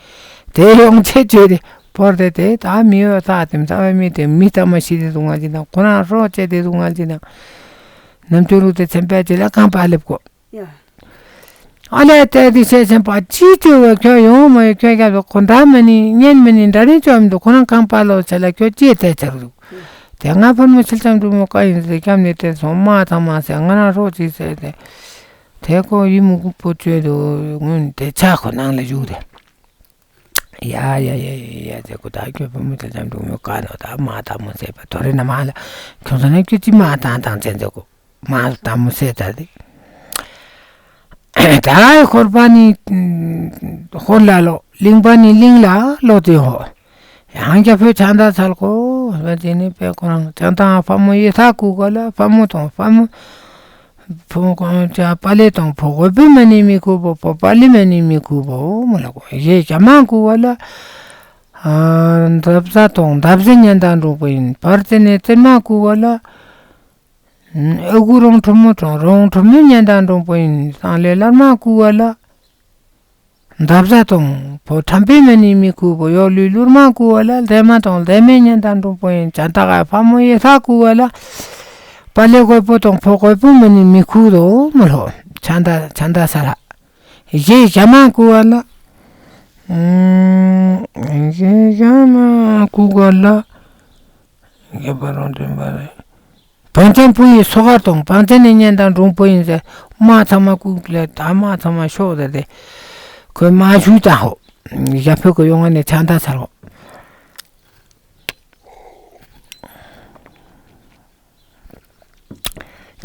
དེ་ཡོང་ཆེ་ཆེ་དེ། བོར་ཏེ་དེ་ད་མི་ཡོད་ས་དེ་ཚ་བའི་མི་དེ་མི་ལྟ་མ་ཤི་དེ་དུང་ང་ཅི་ན་ཁོ་རང་རོ་བཅད་དེ་དུང་ང་ཅི་ན་ནམ་ཅོ་རུ་དེ་ཚན་པའི་ཅི་ལ་གང་པ་ལེབ་གོ། ཡ། ཨ་ལས་དེ་དེ་བཤད་ཆེན་པ་ཅི་ཅོ་བ་ཁྱོད་ཡོང་མ་ཡོད་ཁྱོད་རྒྱབ་ཁོ་འདྲ་མ་ནི་ཉན་མ་ནི་འདྲ་ནི་ཅོ་མི་འདུག་ཁོ་རང་གང་པ་ལོ་ཆ་ལ་ཁྱོད་ཅི་དེ་ཆ་རུ་དེ་ང་ཕར་མོ་ཆིལ་ཙམ་འགྲོ་མོ་ཀ་ཡིན་ཟེར་སྐྱབས་ནས་དེ་སོང་མ་ཐང་མ་ཟེར་ང་རང་རོ་ཅི་ཟེར་དེ་དེ་ཁོ་ཡི་མུ་གུ་པོ་བཅོས་འདུག་སྔོན་དེ་ཆ་ཁོ་ནང་ལ་བཞུགས་དེ། ཡ་ཡ་ཡ་ཡ་ཡ་ཟེར་གོ། ད་ཁྱོད་བུ་མོ་དེ་ལམ་འགྲོ་མོ་ཀ་ནོ་ད་མ་ད་མོ་ཟེར་པ་དོ་རེ་ན་མ་ལ་ཁྱོད་ཚོ་ནས་ཁྱོད་ཅི་མ་དང་དང་ཅན་ཟེར་གོ། མ་ད་མོ་ཟེར་ད་དེ། ད་ཧོར་པ་ནི་ཧོར་ལ་ལོ། གླིང་པ་ནི་གླིང་ལ་ལོ་དེ་ཧོ། ཡང་རྒྱ་བོད་ཆང་ད་ཚལ་གོ། བ་དེ་ནི་པེ་ཁོ་རང་ཆང་ད་ཕ་མོ་ཡེ་ཐ་གུ་ག་ལ་ཕ་མོ་དང་ཕ་མོ། ཕོ་ཀོ་ཅ་པ་ལེ་དང་ཕོ་གོ་པི་མ་ནི་མི་ཁུ་བོ། ཕོ་པ་ལེ་མ་ནི་མི་ཁུ་བོ་མོ་ལ་གོ། ཡེ་ཇ་མ་ཀུ་བ་ལ། ཨ་འདབ་བཟའ་དང་འདབ་བཟའི་ཉན་དང་འགྲོགས་པོ་ཡིན། བར་དེ་ནས་ཙེ་མ་ཀུ་བ་ལ། ཨ་གུ་རོང་ཁྲོ་མོ་དང་རོང་ཁྲོ་མོའི་ཉན་དང་འགྲོགས་པོ་ཡིན། སང་ལེ་ལར་མ་ཀུ་བ་ལ། འདབ་བཟའ་དང་ཕོ་ཁྲམ་པའི་མ་ནི་མི་ཁུ་བོ། ཡོག་ལུས་ལུར་མ་ཀུ་བ་ལ། ལྡེ་མ་དང་ལྡེ་མའི་ཉན་དང་འགྲོགས་པོ་ཡིན། ཅན་ཏ་ག་ཕ་མོ་ཡེ་ས་ཀུ་བ་ལ། པ་ལེ་གོས་པོ་དང་ཕོ་གོས་པོ་མ་ནི་མི་ཁུ་རོ་མོ་ལོ། ཆན་ད་ཆན་ད་ས་ལ། ཡེ་ཇ་མ་ཀུ་བ་ལ། ཡེ་ཇ་མ་ཀུ་བ་ལ། ཡེ་པ་རོང་དྲན་པ་རེད། བང་ཆེན་བུ་ཡི་སོ་གར་དང་བང་ཆེན་ནི་ཉན་དང་འགྲོགས་པོ་ཡིན་ཟེར། མ་ཚང་མ་ཀུ་ལེ་ད་མ་ཚང་མ་ཤོག་ཟེར་ཏེ། ཁོས་མ་ཞུས་དང་ཧོ། ཡ་ཕོད་ཀྱི་ཡོང་ང་ནས་ཆང་ད་ཚར་ཧོ།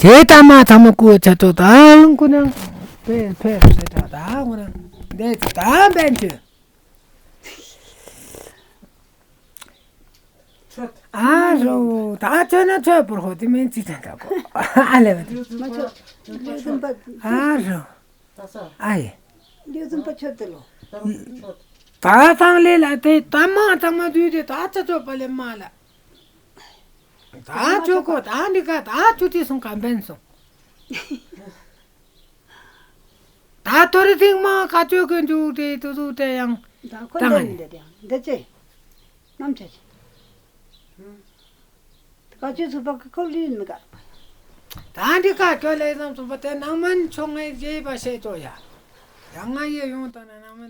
དེ་ད་མ་ཚང་མ་ཀུ་ཆ་ཏོ་དང་ཀུ་ནང་། ཕེ་ཕེ་ཕེ་ད་ད་ཀུ་ནང་། དེ་ད་བན་ཆུ། ཨ་རོ། ད་ཆོས་ན་ཆོས་པོར་ཧོ་དེ་མིན་ཅི་ཐན་ད་གོ། ཨ་ལེ་བ་དེ། མ་ཆོས། ལུས་འཛིན་པ། ཨ་རོ། ཨ་ཡེ། ལུས་འཛིན་པ་ཆོས་དེ་ལོ། ད་ཚང་ལེ་ལ་དེ་ད་མ་ཚང་མ་དུས་དེ་ད་ཆ་ཆོས་པ་ལེ་མ་ལ། ད་ཆོས་གོ་ད་འདི་ག་ད་ཆུ་དེ་སོང་ག་འབན་སོང་། ད་དོ་རི་ཐིང་མ་ཁ་ཆོས་གོན་འཇུག་དེ་དུ་དུ་དེ་ཡང་། ད་ཁོ་ད་འདི་ནི་འདི་དེ་ཡང་འདི་ཅེ། ནམ་ཆ་ཆེ། ད་ཁ་ཆོས་སུ་པ་ཁོ་ལུས་མི་དགའ། ད་འདི་ཁ་ཁྱོད་ལས་བསམ་སོང་པ་དེ་ནང་མན་ཆུང་ངེ་རྗེས་པ་བཤད་ཆོག་ཡ། ཡང་ང་ཡི་ཡོང་ད་ན་ནང་མན་ད།